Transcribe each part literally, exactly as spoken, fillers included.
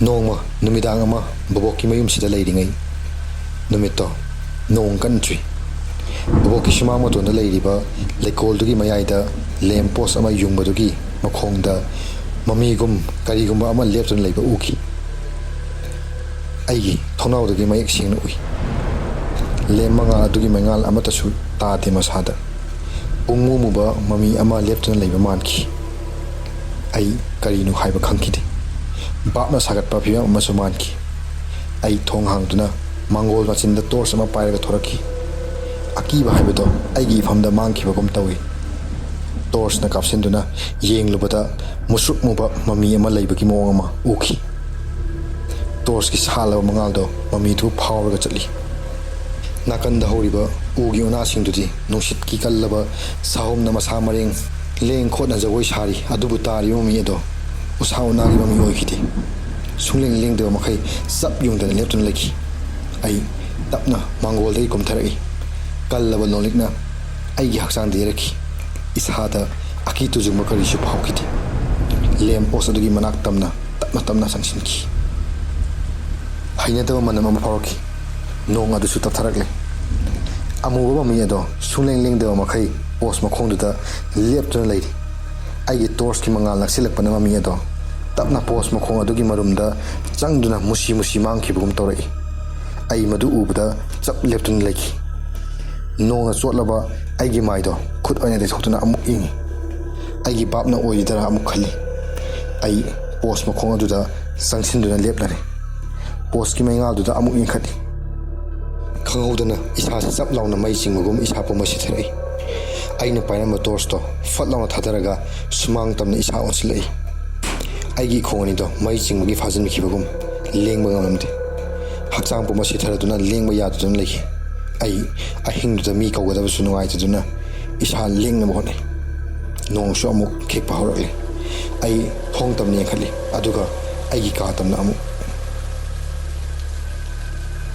ꯅꯣꯡꯃ ꯅꯨꯃꯤꯗꯥꯡ ꯑꯃ ꯕꯣꯕꯣꯛꯀꯤ ꯃꯌꯨꯝꯁꯤꯗ ꯂꯩꯔꯤꯉꯩ ꯅꯨꯃꯤꯠꯇꯣ ꯅꯣꯡ ꯀꯟꯅ ꯆꯨꯏ꯫ ꯕꯣꯕꯣꯛꯀꯤ ꯁꯨꯃꯥꯡ ꯃꯇꯣꯟꯗ ꯂꯩꯔꯤꯕ ꯂꯩꯀꯣꯜꯗꯨꯒꯤ ꯃꯌꯥꯏꯗ ꯂꯦꯝ ꯄꯣꯁ ꯑꯃ ꯌꯨꯡꯕꯗꯨꯒꯤ ꯃꯈꯣꯡꯗ ꯃꯃꯤꯒꯨꯝ ꯀꯔꯤꯒꯨꯝꯕ ꯑꯃ ꯂꯦꯞꯇꯨꯅ ꯂꯩꯕ ꯎꯈꯤ꯫ ꯑꯩꯒꯤ ꯊꯣꯡꯅꯥꯎꯗꯒꯤ ꯃꯌꯦꯛ ꯁꯦꯡꯅ ꯎꯏ꯫ ꯂꯦꯝ ꯃꯉꯥꯜ ꯑꯗꯨꯒꯤ ꯃꯉꯥꯜ ꯑꯃꯠꯇꯁꯨ ꯇꯥꯗꯦ ꯃꯁꯥꯗ꯫ ꯄꯨꯡꯃꯨ ꯃꯨꯕ ꯃꯃꯤ ꯑꯃ ꯂꯦꯞꯇꯨꯅ ꯂꯩꯕ ꯃꯥꯟꯈꯤ꯫ ꯑꯩ ꯀꯔꯤꯅꯣ ꯍꯥꯏꯕ ꯈꯪꯈꯤꯗꯦ꯫ ꯚꯥꯞꯅ ꯁꯥꯒꯠꯄ ꯐꯤꯚꯝ ꯑꯃꯁꯨ ꯃꯥꯟꯈꯤ꯫ ꯑꯩ ꯊꯣꯡ ꯍꯥꯡꯗꯨꯅ ꯃꯥꯡꯒꯣꯜ ꯃꯆꯤꯟꯗ ꯇꯣꯔꯆ ꯑꯃ ꯄꯥꯏꯔꯒ ꯊꯣꯔꯛꯈꯤ꯫ ꯑꯀꯤꯕ ꯍꯥꯏꯕꯗꯣ ꯑꯩꯒꯤ ꯏꯐꯝꯗ ꯃꯥꯡꯈꯤꯕꯒꯨꯝ ꯇꯧꯏ꯫ ꯇꯣꯔꯆꯅ ꯀꯥꯞꯁꯤꯟꯗꯨꯅ ꯌꯦꯡꯂꯨꯕꯗ ꯃꯨꯁꯨꯛ ꯃꯨꯕ ꯃꯃꯤ ꯑꯃ ꯂꯩꯕꯒꯤ ꯃꯑꯣꯡ ꯑꯃ ꯎꯈꯤ꯫ ꯇꯣꯔꯆꯀꯤ ꯁꯥꯠꯂꯕ ꯃꯉꯥꯜꯗꯣ ꯃꯃꯤꯗꯨ ꯐꯥꯎꯔꯒ ꯆꯠꯂꯤ꯫ ꯅꯥꯀꯟꯗ ꯍꯧꯔꯤꯕ ꯎꯒꯤ ꯎꯅꯥꯁꯤꯡꯗꯨꯗꯤ ꯅꯨꯡꯁꯤꯠꯀꯤ ꯀꯜꯂꯕ ꯁꯥꯍꯨꯝꯅ ꯃꯁꯥ ꯃꯔꯦꯡ ꯂꯦꯡ ꯈꯣꯠꯅ ꯖꯒꯣꯏ ꯁꯥꯔꯤ, ꯑꯗꯨꯕꯨ ꯇꯥꯔꯤꯕ ꯃꯃꯤ ꯑꯗꯣ ꯎꯁꯥ ꯎꯅꯥꯒꯤ ꯃꯃꯤ ꯑꯣꯏꯈꯤꯗꯦ꯫ ꯁꯨꯡꯂꯦꯡ ꯂꯦꯡꯗꯕ ꯃꯈꯩ ꯆꯞ ꯌꯨꯡꯗꯅ ꯂꯦꯞꯇꯨꯅ ꯂꯩꯈꯤ꯫ ꯑꯩ ꯇꯞꯅ ꯃꯥꯡꯒꯣꯜꯗꯒꯤ ꯀꯨꯝꯊꯔꯛꯏ꯫ ꯀꯜꯂꯕ ꯅꯣꯡꯂꯤꯛꯅ ꯑꯩꯒꯤ ꯍꯛꯆꯥꯡꯗ ꯌꯩꯔꯛꯈꯤ꯫ ꯏꯁꯥꯗ ꯑꯀꯤ ꯇꯨꯖꯨꯡꯕ ꯀꯔꯤꯁꯨ ꯐꯥꯎꯈꯤꯗꯦ꯫ ꯂꯦꯝ ꯄꯣꯁ ꯑꯗꯨꯒꯤ ꯃꯅꯥꯛ ꯇꯝꯅ ꯇꯞꯅ ꯇꯞꯅ ꯆꯪꯁꯤꯟꯈꯤ꯫ ꯍꯩꯅꯗꯕ ꯃꯅꯝ ꯑꯃ ꯐꯥꯎꯔꯛꯈꯤ꯫ ꯅꯣꯡ ꯑꯗꯨꯁꯨ ꯇꯞꯊꯔꯛꯂꯦ꯫ ꯑꯃꯨꯕ ꯃꯃꯤ ꯑꯗꯣ ꯁꯨꯡꯂꯦꯡ ꯂꯦꯡꯗꯕ ꯃꯈꯩ ꯄꯣꯁ ꯃꯈꯣꯡꯗꯨꯗ ꯂꯦꯞꯇꯨꯅ ꯂꯩꯔꯤ꯫ ꯑꯩꯒꯤ ꯇꯣꯔꯆꯀꯤ ꯃꯉꯥꯜ ꯅꯛꯁꯤꯜꯂꯛꯄꯅ ꯃꯃꯤ ꯑꯗꯣ ꯇꯞꯅ ꯄꯣꯁ ꯃꯈꯣꯡ ꯑꯗꯨꯒꯤ ꯃꯔꯨꯝꯗ ꯆꯪꯗꯨꯅ ꯃꯨꯁꯤ ꯃꯨꯁꯤ ꯃꯥꯡꯈꯤꯕꯒꯨꯝ ꯇꯧꯔꯛꯏ꯫ ꯑꯩ ꯃꯗꯨ ꯎꯕꯗ ꯆꯞ ꯂꯦꯞꯇꯨꯅ ꯂꯩꯈꯤ꯫ ꯅꯣꯡꯅ ꯆꯣꯠꯂꯕ ꯑꯩꯒꯤ ꯃꯥꯏꯗꯣ ꯈꯨꯠ ꯑꯣꯏꯅ ꯇꯩꯊꯣꯛꯇꯨꯅ ꯑꯃꯨꯛ ꯌꯦꯡꯉꯤ꯫ ꯑꯩꯒꯤ ꯚꯥꯞꯅ ꯑꯣꯏꯔꯤꯗꯔꯥ ꯑꯃꯨꯛ ꯈꯜꯂꯤ꯫ ꯑꯩ ꯄꯣꯁ ꯃꯈꯣꯡ ꯑꯗꯨꯗ ꯆꯪꯁꯤꯟꯗꯨꯅ ꯂꯦꯞꯂꯔꯦ꯫ ꯄꯣꯁꯀꯤ ꯃꯩꯉꯥꯜꯗꯨꯗ ꯑꯃꯨꯛ ꯌꯦꯡꯈꯠꯂꯤ꯫ ꯈꯪꯍꯧꯗꯅ ꯏꯁꯥꯁꯤ ꯆꯞ ꯂꯥꯎꯅ ꯃꯩ ꯆꯤꯡꯕꯒꯨꯝ ꯏꯁꯥ ꯄꯨꯝꯕ ꯁꯤꯊꯔꯛꯏ꯫ ꯑꯩꯅ ꯄꯥꯏꯔꯝꯕ ꯇꯣꯔꯆꯇꯣ ꯐꯠ ꯂꯥꯎꯅ ꯊꯥꯗꯔꯒ ꯁꯨꯃꯥꯡ ꯇꯝꯅ ꯏꯁꯥ ꯑꯣꯟꯁꯤꯜꯂꯛꯏ꯫ ꯑꯩꯒꯤ ꯈꯣꯡ ꯑꯅꯤꯗꯣ ꯃꯩ ꯆꯤꯡꯕꯒꯤ ꯐꯥꯖꯤꯟꯈꯤꯕꯒꯨꯝ ꯂꯦꯡꯕ ꯉꯝꯂꯝꯗꯦ꯫ ꯍꯛꯆꯥꯡ ꯄꯨꯝꯕ ꯁꯤꯊꯔꯗꯨꯅ ꯂꯦꯡꯕ ꯌꯥꯗꯗꯨꯅ ꯂꯩꯈꯤ꯫ ꯑꯩ ꯑꯍꯤꯡꯗꯨꯗ ꯃꯤ ꯀꯧꯒꯗꯕꯁꯨ ꯅꯨꯡꯉꯥꯏꯇꯗꯨꯅ ꯏꯁꯥ ꯂꯦꯡꯅꯕ ꯍꯣꯠꯅꯩ꯫ ꯅꯣꯡꯁꯨ ꯑꯃꯨꯛ ꯈꯤꯛꯄ ꯍꯧꯔꯛꯂꯦ꯫ ꯑꯩ ꯊꯣꯡ ꯇꯝꯅ ꯌꯦꯡꯈꯠꯂꯤ, ꯑꯗꯨꯒ ꯑꯩꯒꯤ ꯀꯥ ꯇꯝꯅ ꯑꯃꯨꯛ꯫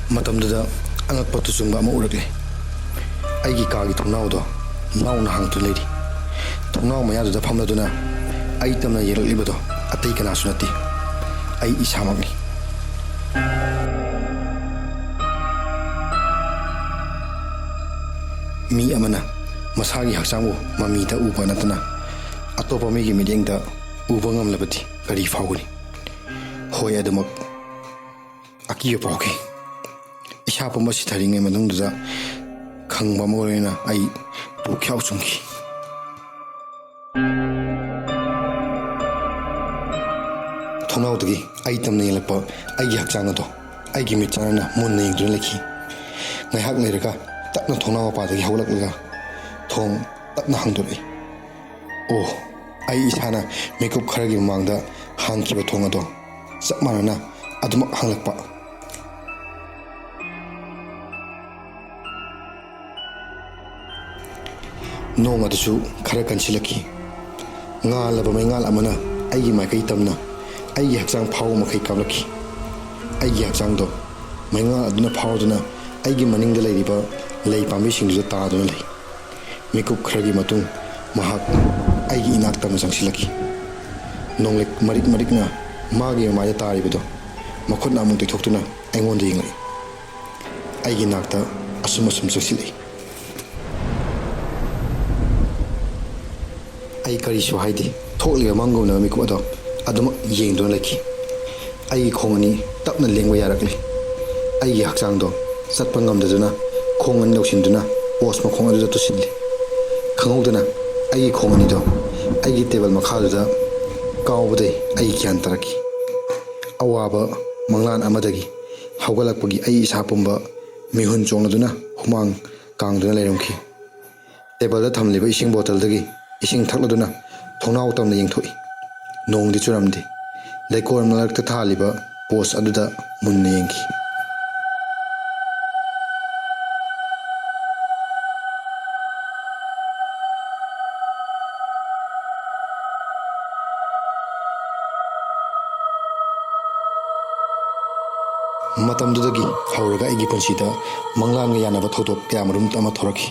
ꯃꯇꯝꯗꯨꯗ ꯑꯉꯛꯄ ꯇꯨꯆꯨꯡꯕ ꯑꯃ ꯎꯔꯛꯂꯦ꯫ ꯑꯩꯒꯤ ꯀꯥꯒꯤ ꯊꯣꯡꯅꯥꯎꯗꯣ ꯅꯥꯎꯅ ꯍꯥꯡꯗꯨꯅ ꯂꯩꯔꯤ꯫ ꯊꯣꯡꯅꯥꯎ ꯃꯌꯥꯗꯨꯗ ꯐꯝꯂꯗꯨꯅ ꯑꯩ ꯇꯝꯅ ꯌꯦꯡꯂꯛꯂꯤꯕꯗꯣ ꯑꯇꯩ ꯀꯅꯥꯁꯨ ꯅꯠꯇꯦ꯫ ꯑꯩ ꯏꯁꯥꯃꯛꯅꯤ꯫ ꯃꯤ ꯑꯃꯅ ꯃꯁꯥꯒꯤ ꯍꯛꯆꯥꯡꯕꯨ ꯃꯃꯤꯗ ꯎꯕ ꯅꯠꯇꯅ ꯑꯇꯣꯞꯄ ꯃꯤꯒꯤ ꯃꯤꯠꯌꯦꯡꯗ ꯎꯕ ꯉꯝꯂꯕꯗꯤ ꯀꯔꯤ ꯐꯥꯎꯒꯅꯤ? ꯍꯣꯏ, ꯑꯗꯨꯃꯛ ꯑꯀꯤꯕ ꯐꯥꯎꯈꯤ꯫ ꯏꯁꯥ ꯄꯨꯝꯕ ꯁꯤꯊꯔꯤꯉꯩ ꯃꯅꯨꯡꯗꯨꯗ ꯈꯪꯕ ꯑꯃꯒ ꯂꯣꯏꯅꯅ ꯑꯩ ꯄꯨꯛꯈ꯭ꯌꯥꯎ ꯆꯨꯝꯈꯤ꯫ ꯊꯣꯡꯅꯥꯎꯗꯒꯤ ꯑꯩ ꯇꯝꯅ ꯌꯦꯡꯂꯛꯄ ꯑꯩꯒꯤ ꯍꯛꯆꯥꯡ ꯑꯗꯣ ꯑꯩꯒꯤ ꯃꯤꯠ ꯆꯥꯟꯅꯅ ꯃꯨꯟꯅ ꯌꯦꯡꯗꯨꯅ ꯂꯩꯈꯤ꯫ ꯉꯥꯏꯍꯥꯛ ꯂꯩꯔꯒ ꯇꯞꯅ ꯊꯣꯡꯅꯥꯎ ꯃꯄꯥꯗꯒꯤ ꯍꯧꯒꯠꯂꯛꯂꯒ ꯊꯣꯡ ꯇꯞꯅ ꯍꯥꯡꯗꯣꯔꯛꯏ꯫ ꯑꯣ, ꯑꯩ ꯏꯁꯥꯅ ꯃꯤꯀꯨꯞ ꯈꯔꯒꯤ ꯃꯃꯥꯡꯗ ꯍꯥꯡꯈꯤꯕ ꯊꯣꯡ ꯑꯗꯣ ꯆꯞ ꯃꯥꯟꯅꯅ ꯑꯗꯨꯃꯛ ꯍꯥꯡꯂꯛꯄ꯫ ꯅꯣꯡ ꯑꯗꯨꯁꯨ ꯈꯔ ꯀꯟꯁꯤꯜꯂꯛꯈꯤ꯫ ꯉꯥꯜꯂꯕ ꯃꯩꯉꯥꯜ ꯑꯃꯅ ꯑꯩꯒꯤ ꯃꯥꯏꯀꯩ ꯇꯝꯅ ꯑꯩꯒꯤ ꯍꯛꯆꯥꯡ ꯐꯥꯎꯕ ꯃꯈꯩ ꯀꯥꯞꯂꯛꯈꯤ꯫ ꯑꯩꯒꯤ ꯍꯛꯆꯥꯡꯗꯣ ꯃꯩꯉꯥꯜ ꯑꯗꯨꯅ ꯐꯥꯎꯗꯨꯅ ꯑꯩꯒꯤ ꯃꯅꯤꯡꯗ ꯂꯩꯔꯤꯕ ꯂꯩ ꯄꯥꯝꯕꯤꯁꯤꯡꯗꯨꯗ ꯇꯥꯗꯨꯅ ꯂꯩ꯫ ꯃꯤꯀꯨꯞ ꯈꯔꯒꯤ ꯃꯇꯨꯡ ꯃꯍꯥꯛ ꯑꯩꯒꯤ ꯏꯅꯥꯛ ꯇꯝꯅ ꯆꯪꯁꯤꯜꯂꯛꯈꯤ꯫ ꯅꯣꯡꯂꯤꯛ ꯃꯔꯤꯛ ꯃꯔꯤꯛꯅ ꯃꯥꯒꯤ ꯃꯃꯥꯏꯗ ꯇꯥꯔꯤꯕꯗꯣ ꯃꯈꯨꯠꯅ ꯑꯃꯨꯛ ꯇꯩꯊꯣꯛꯇꯨꯅ ꯑꯩꯉꯣꯟꯗ ꯌꯦꯡꯂꯛꯏ꯫ ꯑꯩꯒꯤ ꯅꯥꯛꯇ ꯑꯁꯨꯝ ꯑꯁꯨꯝ ꯆꯪꯁꯤꯜꯂꯛꯏ꯫ ꯑꯩ ꯀꯔꯤꯁꯨ ꯍꯥꯏꯗꯦ꯫ ꯊꯣꯛꯂꯤꯕ ꯃꯪꯒꯨꯝꯂꯕ ꯃꯤꯀꯨꯞ ꯑꯗꯣ ꯑꯗꯨꯃꯛ ꯌꯦꯡꯗꯨꯅ ꯂꯩꯈꯤ꯫ ꯑꯩꯒꯤ ꯈꯣꯡ ꯑꯅꯤ ꯇꯞꯅ ꯂꯦꯡꯕ ꯌꯥꯔꯛꯂꯤ꯫ ꯑꯩꯒꯤ ꯍꯛꯆꯥꯡꯗꯣ ꯆꯠꯄ ꯉꯝꯗꯗꯨꯅ ꯈꯣꯡ ꯑꯅꯤ ꯂꯧꯁꯤꯟꯗꯨꯅ ꯄꯣꯁ ꯃꯈꯣꯡ ꯑꯗꯨꯗ ꯇꯨꯁꯤꯜꯂꯤ꯫ ꯈꯪꯍꯧꯗꯅ ꯑꯩꯒꯤ ꯈꯣꯡ ꯑꯅꯤꯗꯣ ꯑꯩꯒꯤ ꯇꯦꯕꯜ ꯃꯈꯥꯗꯨꯗ ꯀꯥꯎꯕꯗꯩ ꯑꯩ ꯒ꯭ꯌꯥꯟ ꯇꯥꯔꯛꯈꯤ꯫ ꯑꯋꯥꯕ ꯃꯪꯂꯥꯟ ꯑꯃꯗꯒꯤ ꯍꯧꯒꯠꯂꯛꯄꯒꯤ ꯑꯩ ꯏꯁꯥ ꯄꯨꯝꯕ ꯃꯤꯍꯨꯟ ꯆꯣꯡꯂꯗꯨꯅ ꯍꯨꯃꯥꯡ ꯀꯥꯡꯗꯨꯅ ꯂꯩꯔꯝꯈꯤ꯫ ꯇꯦꯕꯜꯗ ꯊꯝꯂꯤꯕ ꯏꯁꯤꯡ ꯕꯣꯇꯜꯗꯒꯤ ꯏꯁꯤꯡ ꯊꯛꯂꯗꯨꯅ ꯊꯣꯡꯅꯥꯎ ꯇꯝꯅ ꯌꯦꯡꯊꯣꯛꯏ꯫ ꯅꯣꯡꯗꯤ ꯆꯨꯔꯝꯗꯦ꯫ ꯂꯩꯀꯣꯜ ꯃꯔꯛꯇ ꯊꯥꯜꯂꯤꯕ ꯄꯣꯁ ꯑꯗꯨꯗ ꯃꯨꯟꯅ ꯌꯦꯡꯈꯤ꯫ ꯃꯇꯝꯗꯨꯗꯒꯤ ꯍꯧꯔꯒ ꯑꯩꯒꯤ ꯄꯨꯟꯁꯤꯗ ꯃꯪꯂꯥꯟꯒ ꯌꯥꯅꯕ ꯊꯧꯗꯣꯛ ꯀꯌꯥꯃꯔꯨꯝ ꯑꯃ ꯊꯣꯔꯛꯈꯤ꯫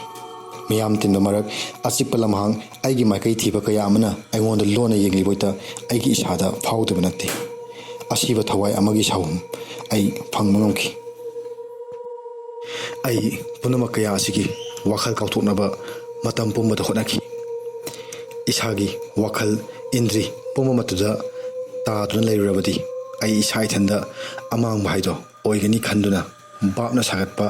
ꯃꯤꯌꯥꯝ ꯇꯤꯟꯕ ꯃꯔꯛ, ꯑꯆꯤꯛꯄ ꯂꯝꯍꯥꯡ, ꯑꯩꯒꯤ ꯃꯥꯏꯀꯩ ꯊꯤꯕ ꯀꯌꯥ ꯑꯃꯅ ꯑꯩꯉꯣꯟꯗ ꯂꯣꯟꯅ ꯌꯦꯡꯂꯤꯕ ꯑꯣꯏꯇ ꯑꯩꯒꯤ ꯏꯁꯥꯗ ꯐꯥꯎꯗꯕ ꯅꯠꯇꯦ꯫ ꯑꯁꯤꯕ ꯊꯋꯥꯏ ꯑꯃꯒꯤ ꯁꯥꯐꯝ ꯑꯩ ꯐꯪꯕ ꯉꯝꯈꯤ꯫ ꯑꯩ ꯄꯨꯝꯅꯃꯛ ꯀꯌꯥ ꯑꯁꯤꯒꯤ ꯋꯥꯈꯜ ꯀꯥꯎꯊꯣꯛꯅꯕ ꯃꯇꯝ ꯄꯨꯝꯕꯗ ꯍꯣꯠꯅꯈꯤ꯫ ꯏꯁꯥꯒꯤ ꯋꯥꯈꯜ ꯏꯟꯗ꯭ꯔꯤ ꯄꯨꯝꯕꯃꯛꯇꯨꯗ ꯇꯥꯗꯨꯅ ꯂꯩꯔꯨꯔꯕꯗꯤ ꯑꯩ ꯏꯁꯥ ꯏꯊꯟꯗ ꯑꯃꯥꯡꯕ ꯍꯥꯏꯗꯣ ꯑꯣꯏꯒꯅꯤ ꯈꯟꯗꯨꯅ ꯚꯥꯞꯅ ꯁꯥꯒꯠꯄ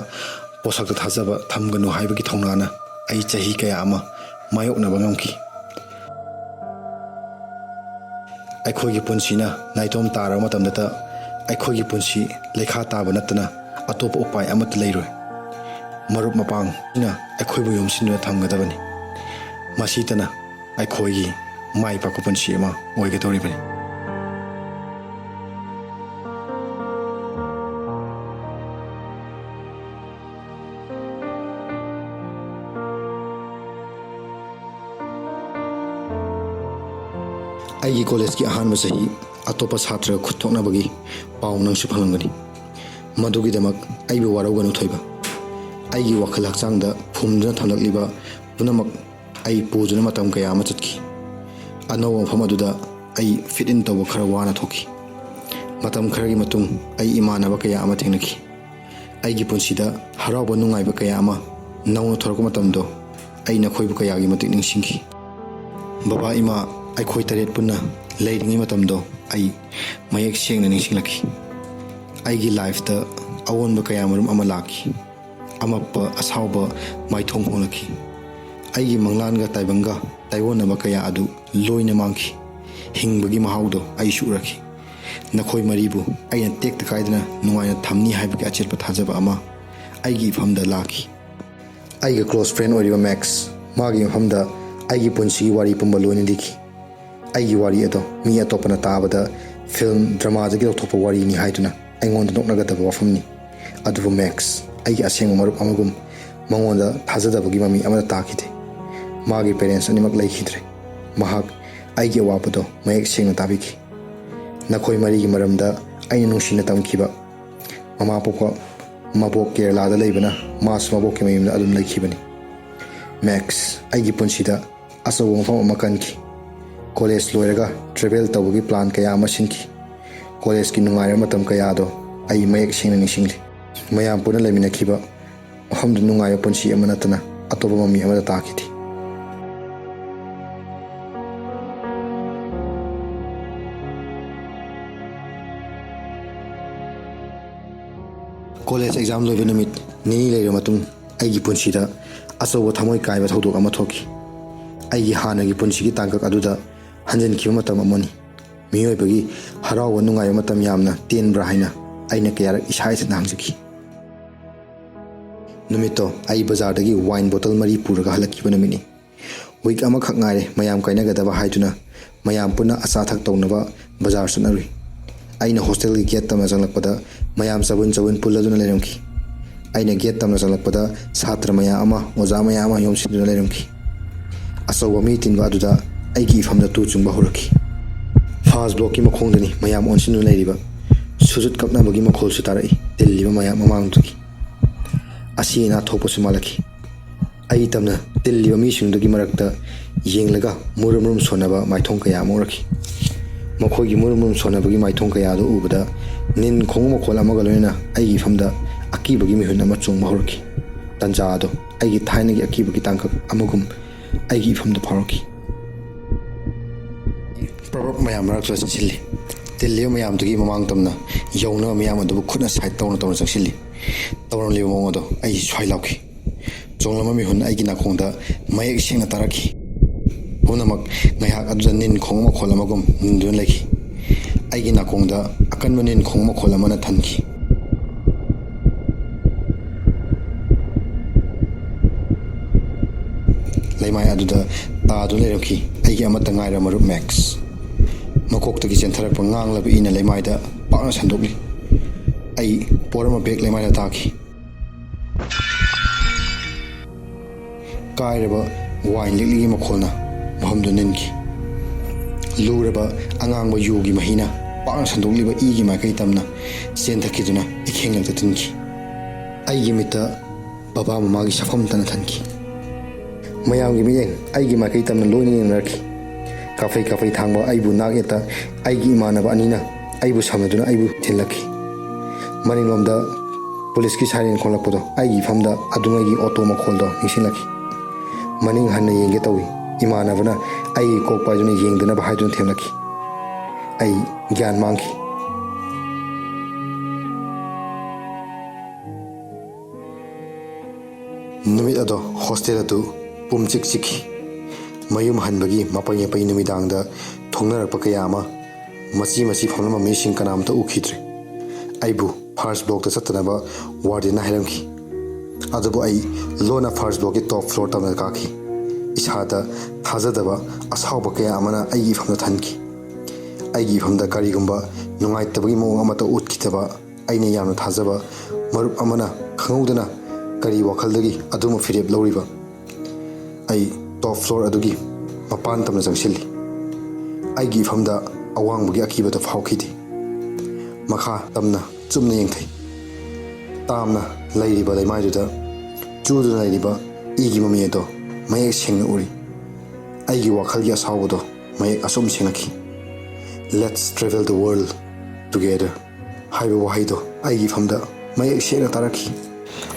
ꯄꯣꯠꯁꯛꯇ ꯊꯥꯖꯕ ꯊꯝꯒꯅꯨ ꯍꯥꯏꯕꯒꯤ ꯊꯧꯅꯥꯅ ꯑꯩ ꯆꯍꯤ ꯀꯌꯥ ꯑꯃ ꯃꯥꯌꯣꯛꯅꯕ ꯉꯝꯈꯤ꯫ ꯑꯩꯈꯣꯏꯒꯤ ꯄꯨꯟꯁꯤꯅ ꯅꯥꯏꯇꯣꯝ ꯇꯥꯔꯕ ꯃꯇꯝꯗꯇ ꯑꯩꯈꯣꯏꯒꯤ ꯄꯨꯟꯁꯤ ꯂꯩꯈꯥ ꯇꯥꯕ ꯅꯠꯇꯅ ꯑꯇꯣꯞꯄ ꯎꯄꯥꯏ ꯑꯃꯠꯇ ꯂꯩꯔꯣꯏ꯫ ꯃꯔꯨꯞ ꯃꯄꯥꯡꯅ ꯑꯩꯈꯣꯏꯕꯨ ꯌꯣꯝꯁꯤꯟꯗꯨꯅ ꯊꯝꯒꯗꯕꯅꯤ꯫ ꯃꯁꯤꯇꯅ ꯑꯩꯈꯣꯏꯒꯤ ꯃꯥꯏ ꯄꯥꯛꯄ ꯄꯨꯟꯁꯤ ꯑꯃ ꯑꯣꯏꯒꯗꯧꯔꯤꯕꯅꯤ꯫ ꯑꯩꯒꯤ ꯀꯣꯂꯦꯖꯀꯤ ꯑꯍꯥꯟꯕ ꯆꯍꯤ ꯑꯇꯣꯞꯄ ꯁꯥꯇ꯭ꯔꯒ ꯈꯨꯠ ꯊꯣꯛꯅꯕꯒꯤ ꯄꯥꯎ ꯅꯪꯁꯨ ꯐꯪꯂꯝꯒꯅꯤ꯫ ꯃꯗꯨꯒꯤꯗꯃꯛ ꯑꯩꯕꯨ ꯋꯥꯔꯧꯒꯅꯨ ꯊꯣꯏꯕ꯫ ꯑꯩꯒꯤ ꯋꯥꯈꯜ ꯍꯛꯆꯥꯡꯗ ꯐꯨꯝꯗꯨꯅ ꯊꯝꯂꯛꯂꯤꯕ ꯄꯨꯝꯅꯃꯛ ꯑꯩ ꯄꯨꯗꯨꯅ ꯃꯇꯝ ꯀꯌꯥ ꯑꯃ ꯆꯠꯈꯤ꯫ ꯑꯅꯧꯕ ꯃꯐꯝ ꯑꯗꯨꯗ ꯑꯩ ꯐꯤꯠ ꯏꯟ ꯇꯧꯕ ꯈꯔ ꯋꯥꯅ ꯊꯣꯛꯈꯤ꯫ ꯃꯇꯝ ꯈꯔꯒꯤ ꯃꯇꯨꯡ ꯑꯩ ꯏꯃꯥꯟꯅꯕ ꯀꯌꯥ ꯑꯃ ꯊꯦꯡꯅꯈꯤ꯫ ꯑꯩꯒꯤ ꯄꯨꯟꯁꯤꯗ ꯍꯔꯥꯎꯕ ꯅꯨꯡꯉꯥꯏꯕ ꯀꯌꯥ ꯑꯃ ꯅꯧꯅ ꯊꯣꯔꯛꯄ ꯃꯇꯝꯗꯣ ꯑꯩ ꯅꯈꯣꯏꯕꯨ ꯀꯌꯥꯒꯤ ꯃꯇꯤꯛ ꯅꯤꯡꯁꯤꯡꯈꯤ꯫ ꯕꯕꯥ ꯏꯃꯥ ꯑꯩꯈꯣꯏ ꯇꯔꯦꯠ ꯄꯨꯟꯅ ꯂꯩꯔꯤꯉꯩ ꯃꯇꯝꯗꯣ ꯑꯩ ꯃꯌꯦꯛ ꯁꯦꯡꯅ ꯅꯤꯡꯁꯤꯡꯂꯛꯈꯤ꯫ ꯑꯩꯒꯤ ꯂꯥꯏꯐꯇ ꯑꯑꯣꯟꯕ ꯀꯌꯥ ꯃꯔꯨꯝ ꯑꯃ ꯂꯥꯛꯈꯤ꯫ ꯑꯃꯞꯄ ꯑꯁꯥꯎꯕ ꯃꯥꯏꯊꯣꯡ ꯍꯣꯡꯂꯛꯈꯤ꯫ ꯑꯩꯒꯤ ꯃꯪꯂꯥꯟꯒ ꯇꯥꯏꯕꯪꯒ ꯇꯥꯏꯑꯣꯟꯅꯕ ꯀꯌꯥ ꯑꯗꯨ ꯂꯣꯏꯅ ꯃꯥꯡꯈꯤ꯫ ꯍꯤꯡꯕꯒꯤ ꯃꯍꯥꯎꯗꯣ ꯑꯩꯁꯨ ꯎꯔꯛꯈꯤ꯫ ꯅꯈꯣꯏ ꯃꯔꯤꯕꯨ ꯑꯩꯅ ꯇꯦꯛꯇ ꯀꯥꯏꯗꯅ ꯅꯨꯡꯉꯥꯏꯅ ꯊꯝꯅꯤ ꯍꯥꯏꯕꯒꯤ ꯑꯆꯦꯠꯄ ꯊꯥꯖꯕ ꯑꯃ ꯑꯩꯒꯤ ꯏꯐꯝꯗ ꯂꯥꯛꯈꯤ꯫ ꯑꯩꯒ ꯀ꯭ꯂꯣꯁ ꯐ꯭ꯔꯦꯟ ꯑꯣꯏꯔꯤꯕ ꯃꯦꯛꯁ, ꯃꯥꯒꯤ ꯃꯐꯝꯗ ꯑꯩꯒꯤ ꯄꯨꯟꯁꯤꯒꯤ ꯋꯥꯔꯤ ꯄꯨꯝꯕ ꯂꯣꯏꯅ ꯂꯤꯈꯤ꯫ ꯑꯩꯒꯤ ꯋꯥꯔꯤ ꯑꯗꯣ ꯃꯤ ꯑꯇꯣꯞꯄꯅ ꯇꯥꯕꯗ ꯐꯤꯜꯝ ꯗ꯭ꯔꯃꯥꯗꯒꯤ ꯂꯧꯊꯣꯛꯄ ꯋꯥꯔꯤꯅꯤ ꯍꯥꯏꯗꯨꯅ ꯑꯩꯉꯣꯟꯗ ꯅꯣꯛꯅꯒꯗꯕ ꯋꯥꯐꯝꯅꯤ꯫ ꯑꯗꯨꯕꯨ ꯃꯦꯛꯁ, ꯑꯩꯒꯤ ꯑꯁꯦꯡꯕ ꯃꯔꯨꯞ ꯑꯃꯒꯨꯝ, ꯃꯉꯣꯟꯗ ꯊꯥꯖꯗꯕꯒꯤ ꯃꯃꯤ ꯑꯃꯠꯇ ꯇꯥꯈꯤꯗꯦ꯫ ꯃꯥꯒꯤ ꯄꯦꯔꯦꯟꯁ ꯑꯅꯤꯃꯛ ꯂꯩꯈꯤꯗ꯭ꯔꯦ꯫ ꯃꯍꯥꯛ ꯑꯩꯒꯤ ꯑꯋꯥꯕꯗꯣ ꯃꯌꯦꯛ ꯁꯦꯡꯅ ꯇꯥꯕꯤꯈꯤ꯫ ꯅꯈꯣꯏ ꯃꯔꯤꯒꯤ ꯃꯔꯝꯗ ꯑꯩꯅ ꯅꯨꯡꯁꯤꯅ ꯇꯝꯈꯤꯕ ꯃꯃꯥ ꯄꯣꯛꯄ ꯃꯕꯣꯛ ꯀꯦꯔꯂꯥꯗ ꯂꯩꯕꯅ ꯃꯥꯁꯨ ꯃꯕꯣꯛꯀꯤ ꯃꯌꯨꯝꯗ ꯑꯗꯨꯝ ꯂꯩꯈꯤꯕꯅꯤ꯫ ꯃꯦꯛꯁ ꯑꯩꯒꯤ ꯄꯨꯟꯁꯤꯗ ꯑꯆꯧꯕ ꯃꯐꯝ ꯑꯃ ꯀꯟꯈꯤ꯫ ꯀꯣꯂꯦꯖ ꯂꯣꯏꯔꯒ ꯇ꯭ꯔꯦꯚꯦꯜ ꯇꯧꯕꯒꯤ ꯄ꯭ꯂꯥꯟ ꯀꯌꯥ ꯑꯃ ꯁꯤꯟꯈꯤ꯫ ꯀꯣꯂꯦꯖꯀꯤ ꯅꯨꯡꯉꯥꯏꯔꯕ ꯃꯇꯝ ꯀꯌꯥꯗꯣ ꯑꯩ ꯃꯌꯦꯛ ꯁꯦꯡꯅ ꯅꯤꯡꯁꯤꯡꯂꯤ꯫ ꯃꯌꯥꯝ ꯄꯨꯟꯅ ꯂꯩꯃꯤꯟꯅꯈꯤꯕ ꯃꯐꯝꯗꯨ ꯅꯨꯡꯉꯥꯏꯕ ꯄꯨꯟꯁꯤ ꯑꯃ ꯅꯠꯇꯅ ꯑꯇꯣꯞꯄ ꯃꯃꯤ ꯑꯃꯗ ꯇꯥꯈꯤꯗꯦ꯫ ꯀꯣꯂꯦꯖ ꯑꯦꯛꯖꯥꯝ ꯂꯣꯏꯕ ꯅꯨꯃꯤꯠ ꯅꯤꯅꯤ ꯂꯩꯔꯕ ꯃꯇꯨꯡ, ꯑꯩꯒꯤ ꯄꯨꯟꯁꯤꯗ ꯑꯆꯧꯕ ꯊꯃꯣꯏ ꯀꯥꯏꯕ ꯊꯧꯗꯣꯛ ꯑꯃ ꯊꯣꯛꯈꯤ꯫ ꯑꯩꯒꯤ ꯍꯥꯟꯅꯒꯤ ꯄꯨꯟꯁꯤꯒꯤ ꯇꯥꯡꯀꯛ ꯑꯗꯨꯗ ꯍꯟꯖꯤꯟꯈꯤꯕ ꯃꯇꯝ ꯑꯃꯅꯤ꯫ ꯃꯤꯑꯣꯏꯕꯒꯤ ꯍꯔꯥꯎꯕ ꯅꯨꯡꯉꯥꯏꯕ ꯃꯇꯝ ꯌꯥꯝꯅ ꯇꯦꯟꯕ꯭ꯔꯥ ꯍꯥꯏꯅ ꯑꯩꯅ ꯀꯌꯥꯔꯛ ꯏꯁꯥ ꯏꯊꯟꯗ ꯍꯪꯖꯈꯤ꯫ ꯅꯨꯃꯤꯠꯇꯣ ꯑꯩ ꯕꯖꯥꯔꯗꯒꯤ ꯋꯥꯏꯟ ꯕꯣꯇꯜ ꯃꯔꯤ ꯄꯨꯔꯒ ꯍꯜꯂꯛꯈꯤꯕ ꯅꯨꯃꯤꯠꯅꯤ꯫ ꯋꯤꯛ ꯑꯃꯈꯛ ꯉꯥꯏꯔꯦ ꯃꯌꯥꯝ ꯀꯥꯏꯅꯒꯗꯕ ꯍꯥꯏꯗꯨꯅ ꯃꯌꯥꯝ ꯄꯨꯟꯅ ꯑꯆꯥ ꯑꯊꯛ ꯇꯧꯅꯕ ꯕꯖꯥꯔ ꯆꯠꯅꯔꯨꯏ꯫ ꯑꯩꯅ ꯍꯣꯁꯇꯦꯜꯒꯤ ꯒꯦꯠ ꯇꯝꯅ ꯆꯪꯂꯛꯄꯗ ꯃꯌꯥꯝ ꯆꯕꯨꯟ ꯆꯕꯨꯟ ꯄꯨꯜꯂꯗꯨꯅ ꯂꯩꯔꯝꯈꯤ꯫ ꯑꯩꯅ ꯒꯦꯠ ꯇꯝꯅ ꯆꯪꯂꯛꯄꯗ ꯁꯥꯇ꯭ꯔ ꯃꯌꯥꯝ ꯑꯃ, ꯑꯣꯖꯥ ꯃꯌꯥꯝ ꯑꯃ ꯌꯣꯝꯁꯤꯟꯗꯨꯅ ꯂꯩꯔꯝꯈꯤ꯫ ꯑꯆꯧꯕ ꯃꯤ ꯇꯤꯟꯕ ꯑꯗꯨꯗ ꯑꯩꯒꯤ ꯏꯐꯝꯗ ꯇꯨ ꯆꯨꯡꯕ ꯍꯧꯔꯛꯈꯤ꯫ ꯐꯥꯁ ꯕ꯭ꯂꯣꯛꯀꯤ ꯃꯈꯣꯡꯗꯅꯤ ꯃꯌꯥꯝ ꯑꯣꯟꯁꯤꯟꯗꯨꯅ ꯂꯩꯔꯤꯕ꯫ ꯁꯨꯖꯨꯠ ꯀꯞꯅꯕꯒꯤ ꯃꯈꯣꯜꯁꯨ ꯇꯥꯔꯛꯏ ꯇꯤꯜꯂꯤꯕ ꯃꯌꯥꯝ ꯃꯃꯥꯡꯗꯒꯤ꯫ ꯑꯁꯤ ꯑꯅꯥ ꯊꯣꯛꯄꯁꯨ ꯃꯥꯜꯂꯛꯈꯤ꯫ ꯑꯩ ꯇꯝꯅ ꯇꯤꯜꯂꯤꯕ ꯃꯤꯁꯤꯡꯗꯨꯒꯤ ꯃꯔꯛꯇ ꯌꯦꯡꯂꯒ ꯃꯨꯔꯨꯝ ꯃꯨꯔꯨꯝ ꯁꯣꯟꯅꯕ ꯃꯥꯏꯊꯣꯡ ꯀꯌꯥ ꯑꯃ ꯎꯔꯛꯈꯤ꯫ ꯃꯈꯣꯏꯒꯤ ꯃꯨꯔꯨꯝ ꯃꯨꯔꯨꯝ ꯁꯣꯟꯅꯕꯒꯤ ꯃꯥꯏꯊꯣꯡ ꯀꯌꯥ ꯑꯗꯨ ꯎꯕꯗ ꯅꯤꯟ ꯈꯣꯡꯕ ꯃꯈꯣꯜ ꯑꯃꯒ ꯂꯣꯏꯅꯅ ꯑꯩꯒꯤ ꯏꯐꯝꯗ ꯑꯀꯤꯕꯒꯤ ꯃꯤꯍꯨꯟ ꯑꯃ ꯆꯣꯡꯕ ꯍꯧꯔꯛꯈꯤ꯫ ꯇꯟꯖꯥ ꯑꯗꯣ ꯑꯩꯒꯤ ꯊꯥꯏꯅꯒꯤ ꯑꯀꯤꯕꯒꯤ ꯇꯥꯡꯀꯛ ꯑꯃꯒꯨꯝ ꯑꯩꯒꯤ ꯏꯐꯝꯗ ꯐꯥꯎꯔꯛꯈꯤ꯫ ꯄ꯭ꯔꯚꯔꯕ ꯃꯌꯥꯝ ꯃꯔꯛꯇꯨꯗ ꯆꯪꯁꯤꯜꯂꯤ꯫ ꯇꯤꯜꯂꯤꯕ ꯃꯌꯥꯝꯗꯨꯒꯤ ꯃꯃꯥꯡ ꯇꯝꯅ ꯌꯧꯅꯕ ꯃꯤꯌꯥꯝ ꯑꯗꯨꯕꯨ ꯈꯨꯠꯅ ꯁꯥꯏꯠ ꯇꯧꯅ ꯇꯧꯅ ꯆꯪꯁꯤꯜꯂꯤ꯫ ꯇꯧꯔꯝꯂꯤꯕ ꯃꯑꯣꯡ ꯑꯗꯣ ꯑꯩ ꯁ꯭ꯋꯥꯏ ꯂꯥꯎꯈꯤ꯫ ꯆꯣꯡꯂꯝꯕ ꯃꯤꯍꯨꯟ ꯑꯩꯒꯤ ꯅꯥꯀꯣꯡꯗ ꯃꯌꯦꯛ ꯁꯦꯡꯅ ꯇꯥꯔꯛꯈꯤ꯫ ꯄꯨꯝꯅꯃꯛ ꯉꯥꯏꯍꯥꯛ ꯑꯗꯨꯗ ꯅꯤꯟ ꯈꯣꯡꯕ ꯃꯈꯣꯜ ꯑꯃꯒꯨꯝ ꯅꯤꯟꯗꯨꯅ ꯂꯩꯈꯤ꯫ ꯑꯩꯒꯤ ꯅꯥꯀꯣꯡꯗ ꯑꯀꯟꯕ ꯅꯤꯟ ꯈꯣꯡꯕ ꯃꯈꯣꯜ ꯑꯃꯅ ꯊꯟꯈꯤ꯫ ꯂꯩꯃꯥꯏ ꯑꯗꯨꯗ ꯇꯥꯗꯨꯅ ꯂꯩꯔꯝꯈꯤ ꯑꯩꯒꯤ ꯑꯃꯠꯇ ꯉꯥꯏꯔꯕ ꯃꯔꯨꯞ ꯃꯦꯛꯁ꯫ ꯃꯀꯣꯛꯇꯒꯤ ꯆꯦꯟꯊꯔꯛꯄ ꯉꯥꯡꯂꯕ ꯏꯅ ꯂꯩꯃꯥꯏꯗ ꯄꯥꯛꯅ ꯁꯟꯗꯣꯛꯂꯤ꯫ ꯑꯩ ꯄꯣꯔꯝꯕ ꯕꯦꯛ ꯂꯩꯃꯥꯏꯗ ꯇꯥꯈꯤ꯫ ꯀꯥꯏꯔꯕ ꯋꯥꯏꯟ ꯂꯤꯛꯂꯤꯒꯤ ꯃꯈꯣꯜꯅ ꯃꯐꯝꯗꯨ ꯅꯤꯟꯈꯤ꯫ ꯂꯨꯔꯕ ꯑꯉꯥꯡꯕ ꯌꯨꯒꯤ ꯃꯍꯤꯅ ꯄꯥꯛꯅ ꯁꯟꯗꯣꯛꯂꯤꯕ ꯏꯒꯤ ꯃꯥꯏꯀꯩ ꯇꯝꯅ ꯆꯦꯟꯊꯈꯤꯗꯨꯅ ꯏꯈꯦꯡꯂꯛꯇ ꯇꯤꯟꯈꯤ꯫ ꯑꯩꯒꯤ ꯃꯤꯠꯇ ꯕꯕꯥ ꯃꯃꯥꯒꯤ ꯁꯛꯐꯝꯇꯅ ꯊꯟꯈꯤ꯫ ꯃꯌꯥꯝꯒꯤ ꯃꯤꯠꯌꯦꯡ ꯑꯩꯒꯤ ꯃꯥꯏꯀꯩ ꯇꯝꯅ ꯂꯣꯏꯅ ꯌꯦꯡꯅꯔꯛꯈꯤ꯫ ꯀꯥꯐꯩ ꯀꯥꯐꯩ ꯊꯥꯡꯕ ꯑꯩꯕꯨ ꯅꯥꯛ ꯌꯦꯠꯇ ꯑꯩꯒꯤ ꯏꯃꯥꯟꯅꯕ ꯑꯅꯤꯅ ꯑꯩꯕꯨ ꯁꯝꯅꯗꯨꯅ ꯑꯩꯕꯨ ꯊꯤꯜꯂꯛꯈꯤ꯫ ꯃꯅꯤꯡꯂꯣꯝꯗ ꯄꯨꯂꯤꯁꯀꯤ ꯁꯥꯏꯔꯦꯟ ꯈꯣꯡꯂꯛꯄꯗꯣ ꯑꯩꯒꯤ ꯏꯐꯝꯗ ꯑꯗꯨꯉꯩꯒꯤ ꯑꯣꯇꯣ ꯃꯈꯣꯜꯗꯣ ꯅꯤꯡꯁꯤꯡꯂꯛꯈꯤ꯫ ꯃꯅꯤꯡ ꯍꯟꯅ ꯌꯦꯡꯒꯦ ꯇꯧꯏ꯫ ꯏꯃꯥꯟꯅꯕꯅ ꯑꯩꯒꯤ ꯀꯣꯛ ꯄꯥꯏꯗꯨꯅ ꯌꯦꯡꯗꯅꯕ ꯍꯥꯏꯗꯨꯅ ꯊꯦꯝꯂꯛꯈꯤ꯫ ꯑꯩ ꯒ꯭ꯌꯥꯟ ꯃꯥꯡꯈꯤ꯫ ꯅꯨꯃꯤꯠ ꯑꯗꯣ ꯍꯣꯁꯇꯦꯜ ꯑꯗꯨ ꯄꯨꯝꯆꯤꯛ ꯆꯤꯛꯈꯤ꯫ ꯃꯌꯨꯝ ꯍꯟꯕꯒꯤ ꯃꯄꯩ ꯃꯄꯩ ꯅꯨꯃꯤꯗꯥꯡꯗ ꯊꯣꯡꯅꯔꯛꯄ ꯀꯌꯥ ꯑꯃ ꯃꯆꯤ ꯃꯆꯤ ꯐꯝꯂꯝꯕ ꯃꯤꯁꯤꯡ ꯀꯅꯥꯝꯇ ꯎꯈꯤꯗ꯭ꯔꯦ꯫ ꯑꯩꯕꯨ ꯐꯥꯔꯁ ꯕ꯭ꯂꯣꯛꯇ ꯆꯠꯇꯅꯕ ꯋꯥꯔꯗꯦꯟꯅ ꯍꯥꯏꯔꯝꯈꯤ꯫ ꯑꯗꯨꯕꯨ ꯑꯩ ꯂꯣꯟꯅ ꯐꯥꯔꯁ ꯕ꯭ꯂꯣꯛꯀꯤ ꯇꯣꯞ ꯐ꯭ꯂꯣꯔ ꯇꯝꯅ ꯀꯥꯈꯤ꯫ ꯏꯁꯥꯗ ꯊꯥꯖꯗꯕ ꯑꯁꯥꯎꯕ ꯀꯌꯥ ꯑꯃꯅ ꯑꯩꯒꯤ ꯏꯐꯝꯗ ꯊꯟꯈꯤ꯫ ꯑꯩꯒꯤ ꯏꯐꯝꯗ ꯀꯔꯤꯒꯨꯝꯕ ꯅꯨꯡꯉꯥꯏꯇꯕꯒꯤ ꯃꯑꯣꯡ ꯑꯃꯠꯇ ꯎꯠꯈꯤꯗꯕ ꯑꯩꯅ ꯌꯥꯝꯅ ꯊꯥꯖꯕ ꯃꯔꯨꯞ ꯑꯃꯅ ꯈꯪꯍꯧꯗꯅ ꯀꯔꯤ ꯋꯥꯈꯜꯗꯒꯤ ꯑꯗꯨꯝꯕ ꯐꯤꯔꯦꯞ ꯂꯧꯔꯤꯕ? ꯑꯩ ꯇꯣꯞ ꯐ꯭ꯂꯣꯔ ꯑꯗꯨꯒꯤ ꯃꯄꯥꯟ ꯇꯝꯅ ꯆꯪꯁꯤꯜꯂꯤ꯫ ꯑꯩꯒꯤ ꯏꯐꯝꯗ ꯑꯋꯥꯡꯕꯒꯤ ꯑꯀꯤꯕꯗꯨ ꯐꯥꯎꯈꯤꯗꯦ꯫ ꯃꯈꯥ ꯇꯝꯅ ꯆꯨꯝꯅ ꯌꯦꯡꯊꯩ꯫ ꯇꯥꯝꯅ ꯂꯩꯔꯤꯕ ꯂꯩꯃꯥꯏꯗꯨꯗ ꯆꯨꯗꯨꯅ ꯂꯩꯔꯤꯕ ꯏꯒꯤ ꯃꯃꯤ ꯑꯗꯣ ꯃꯌꯦꯛ ꯁꯦꯡꯅ ꯎꯔꯤ꯫ ꯑꯩꯒꯤ ꯋꯥꯈꯜꯒꯤ ꯑꯁꯥꯎꯕꯗꯣ ꯃꯌꯦꯛ ꯑꯁꯨꯝ ꯁꯦꯡꯂꯛꯈꯤ: "Let's travel the world together" ꯍꯥꯏꯕ ꯋꯥꯍꯩꯗꯣ ꯑꯩꯒꯤ ꯏꯐꯝꯗ ꯃꯌꯦꯛ ꯁꯦꯡꯅ ꯇꯥꯔꯛꯈꯤ꯫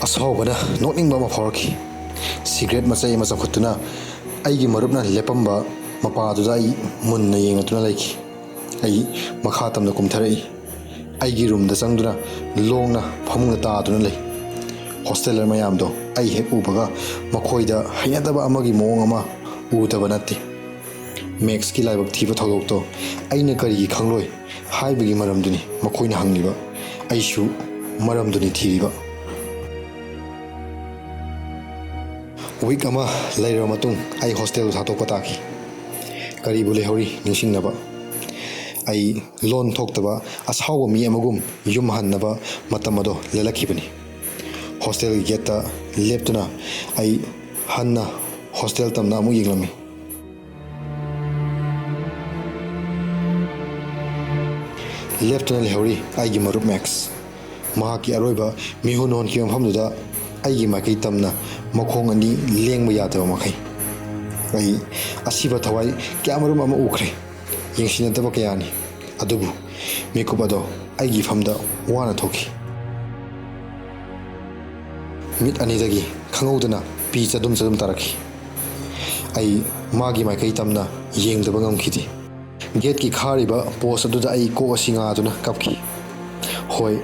ꯑꯁꯥꯎꯕꯅ ꯅꯣꯛꯅꯤꯡꯕ ꯑꯃ ꯐꯥꯎꯔꯛꯈꯤ꯫ ꯁꯤꯒꯔꯦꯠ ꯃꯆꯩ ꯑꯃ ꯆꯥꯎꯈꯠꯇꯨꯅ ꯑꯩꯒꯤ ꯃꯔꯨꯞꯅ ꯂꯦꯞꯄꯝꯕ ꯃꯄꯥꯗꯨꯗ ꯑꯩ ꯃꯨꯟꯅ ꯌꯦꯡꯂꯗꯨꯅ ꯂꯩꯈꯤ꯫ ꯑꯩ ꯃꯈꯥ ꯇꯝꯅ ꯀꯨꯝꯊꯔꯛꯏ꯫ ꯑꯩꯒꯤ ꯔꯨꯝꯗ ꯆꯪꯗꯨꯅ ꯂꯣꯡꯅ ꯐꯃꯨꯡꯗ ꯇꯥꯗꯨꯅ ꯂꯩ꯫ ꯍꯣꯁꯇꯦꯂꯔ ꯃꯌꯥꯝꯗꯣ ꯑꯩ ꯍꯦꯛ ꯎꯕꯒ ꯃꯈꯣꯏꯗ ꯍꯩꯅꯗꯕ ꯑꯃꯒꯤ ꯃꯑꯣꯡ ꯑꯃ ꯎꯗꯕ ꯅꯠꯇꯦ꯫ ꯃꯦꯛꯁꯀꯤ ꯂꯥꯏꯕꯛ ꯊꯤꯕ ꯊꯧꯗꯣꯛꯇꯣ ꯑꯩꯅ ꯀꯔꯤꯒꯤ ꯈꯪꯂꯣꯏ ꯍꯥꯏꯕꯒꯤ ꯃꯔꯝꯗꯨꯅꯤ ꯃꯈꯣꯏꯅ ꯍꯪꯂꯤꯕ꯫ ꯑꯩꯁꯨ ꯃꯔꯝꯗꯨꯅꯤ ꯊꯤꯔꯤꯕ꯫ ꯋꯤꯛ ꯑꯃ ꯂꯩꯔꯕ ꯃꯇꯨꯡ ꯑꯩ ꯍꯣꯁꯇꯦꯜꯗꯨ ꯊꯥꯗꯣꯛꯄ ꯇꯥꯈꯤ꯫ ꯀꯔꯤꯕꯨ ꯂꯩꯍꯧꯔꯤ ꯅꯤꯡꯁꯤꯡꯅꯕ? ꯑꯩ ꯂꯣꯟ ꯊꯣꯛꯇꯕ ꯑꯁꯥꯎꯕ ꯃꯤ ꯑꯃꯒꯨꯝ ꯌꯨꯝ ꯍꯟꯅꯕ ꯃꯇꯝ ꯑꯗꯣ ꯂꯦꯜꯂꯛꯈꯤꯕꯅꯤ꯫ ꯍꯣꯁꯇꯦꯜꯒꯤ ꯒꯦꯠꯇ ꯂꯦꯞꯇꯨꯅ ꯑꯩ ꯍꯟꯅ ꯍꯣꯁꯇꯦꯜ ꯇꯝꯅ ꯑꯃꯨꯛ ꯌꯦꯡꯂꯝꯃꯤ꯫ ꯂꯦꯞꯇꯨꯅ ꯂꯩꯍꯧꯔꯤ ꯑꯩꯒꯤ ꯃꯔꯨꯞ ꯃꯦꯛꯁ꯫ ꯃꯍꯥꯛꯀꯤ ꯑꯔꯣꯏꯕ ꯃꯤꯍꯨꯟ ꯍꯣꯟꯈꯤꯕ ꯃꯐꯝꯗꯨꯗ ꯑꯩꯒꯤ ꯃꯥꯏꯀꯩ ꯇꯝꯅ ꯃꯈꯣꯡ ꯑꯅꯤ ꯂꯦꯡꯕ ꯌꯥꯗꯕ ꯃꯈꯩ꯫ ꯑꯩ ꯑꯁꯤꯕ ꯊꯋꯥꯏ ꯀꯌꯥꯃꯔꯨꯝ ꯑꯃ ꯎꯈ꯭ꯔꯦ꯫ ꯌꯦꯡꯁꯤꯟꯅꯗꯕ ꯀꯌꯥꯅꯤ꯫ ꯑꯗꯨꯕꯨ ꯃꯤꯀꯨꯞ ꯑꯗꯣ ꯑꯩꯒꯤ ꯏꯐꯝꯗ ꯋꯥꯅ ꯊꯣꯛꯈꯤ꯫ ꯃꯤꯠ ꯑꯅꯤꯗꯒꯤ ꯈꯪꯍꯧꯗꯅ ꯄꯤ ꯆꯗꯨꯝ ꯆꯗꯨꯝ ꯇꯥꯔꯛꯈꯤ꯫ ꯑꯩ ꯃꯥꯒꯤ ꯃꯥꯏꯀꯩ ꯇꯝꯅ ꯌꯦꯡꯗꯕ ꯉꯝꯈꯤꯗꯦ꯫ ꯒꯦꯠꯀꯤ ꯈꯥꯔꯤꯕ ꯄꯣꯁ ꯑꯗꯨꯗ ꯑꯩ ꯀꯣꯛ ꯑꯁꯤ ꯉꯥꯗꯨꯅ ꯀꯞꯈꯤ꯫ ꯍꯣꯏ,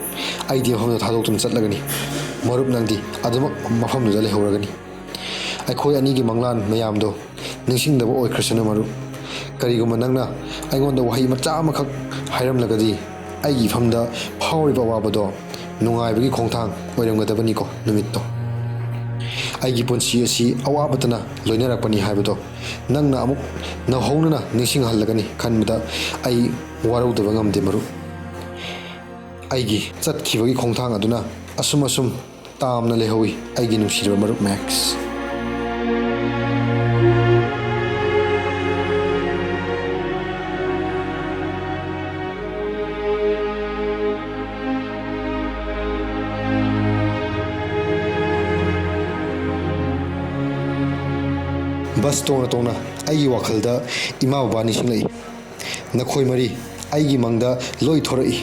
ꯑꯩꯗꯤ ꯃꯐꯝꯗ ꯊꯥꯗꯣꯛꯇꯨꯅ ꯆꯠꯂꯒꯅꯤ꯫ ꯃꯔꯨꯞ, ꯅꯪꯗꯤ ꯑꯗꯨꯃꯛ ꯃꯐꯝꯗꯨꯗ ꯂꯩꯍꯧꯔꯒꯅꯤ꯫ ꯑꯩꯈꯣꯏ ꯑꯅꯤꯒꯤ ꯃꯪꯂꯥꯟ ꯃꯌꯥꯝꯗꯣ ꯅꯤꯡꯁꯤꯡꯗꯕ ꯑꯣꯏꯈ꯭ꯔꯁꯅꯨ, ꯃꯔꯨꯞ꯫ ꯀꯔꯤꯒꯨꯝꯕ ꯅꯪꯅ ꯑꯩꯉꯣꯟꯗ ꯋꯥꯍꯩ ꯃꯆꯥ ꯑꯃꯈꯛ ꯍꯥꯏꯔꯝꯂꯒꯗꯤ, ꯑꯩꯒꯤ ꯏꯐꯝꯗ ꯐꯥꯎꯔꯤꯕ ꯑꯋꯥꯕꯗꯣ ꯅꯨꯡꯉꯥꯏꯕꯒꯤ ꯈꯣꯡꯊꯥꯡ ꯑꯣꯏꯔꯝꯒꯗꯕꯅꯤꯀꯣ, ꯅꯨꯃꯤꯠꯇꯣ꯫ ꯑꯩꯒꯤ ꯄꯨꯟꯁꯤ ꯑꯁꯤ ꯑꯋꯥꯕꯇꯅ ꯂꯣꯏꯅꯔꯛꯄꯅꯤ ꯍꯥꯏꯕꯗꯣ ꯅꯪꯅ ꯑꯃꯨꯛ ꯅꯧꯍꯧꯅꯅ ꯅꯤꯡꯁꯤꯡꯍꯜꯂꯒꯅꯤ ꯈꯟꯕꯗ ꯑꯩ ꯋꯥꯔꯧꯗꯕ ꯉꯝꯗꯦ, ꯃꯔꯨꯞ꯫ ꯑꯩꯒꯤ ꯆꯠꯈꯤꯕꯒꯤ ꯈꯣꯡꯊꯥꯡ ꯑꯗꯨꯅ ꯑꯁꯨꯝ ꯑꯁꯨꯝ ꯇꯥꯝꯅ ꯂꯩꯍꯧꯏ, ꯑꯩꯒꯤ ꯅꯨꯡꯁꯤꯔꯕ ꯃꯔꯨꯞ ꯃꯦꯛꯁ꯫ ꯕꯁ ꯇꯣꯡꯅ ꯇꯣꯡꯅ ꯑꯩꯒꯤ ꯋꯥꯈꯜꯗ ꯏꯃꯥ ꯕꯕꯥ ꯅꯤꯡꯁꯤꯡꯂꯛꯏ꯫ ꯅꯈꯣꯏ ꯃꯔꯤ ꯑꯩꯒꯤ ꯃꯪꯗ ꯂꯣꯏ ꯊꯣꯔꯛꯏ꯫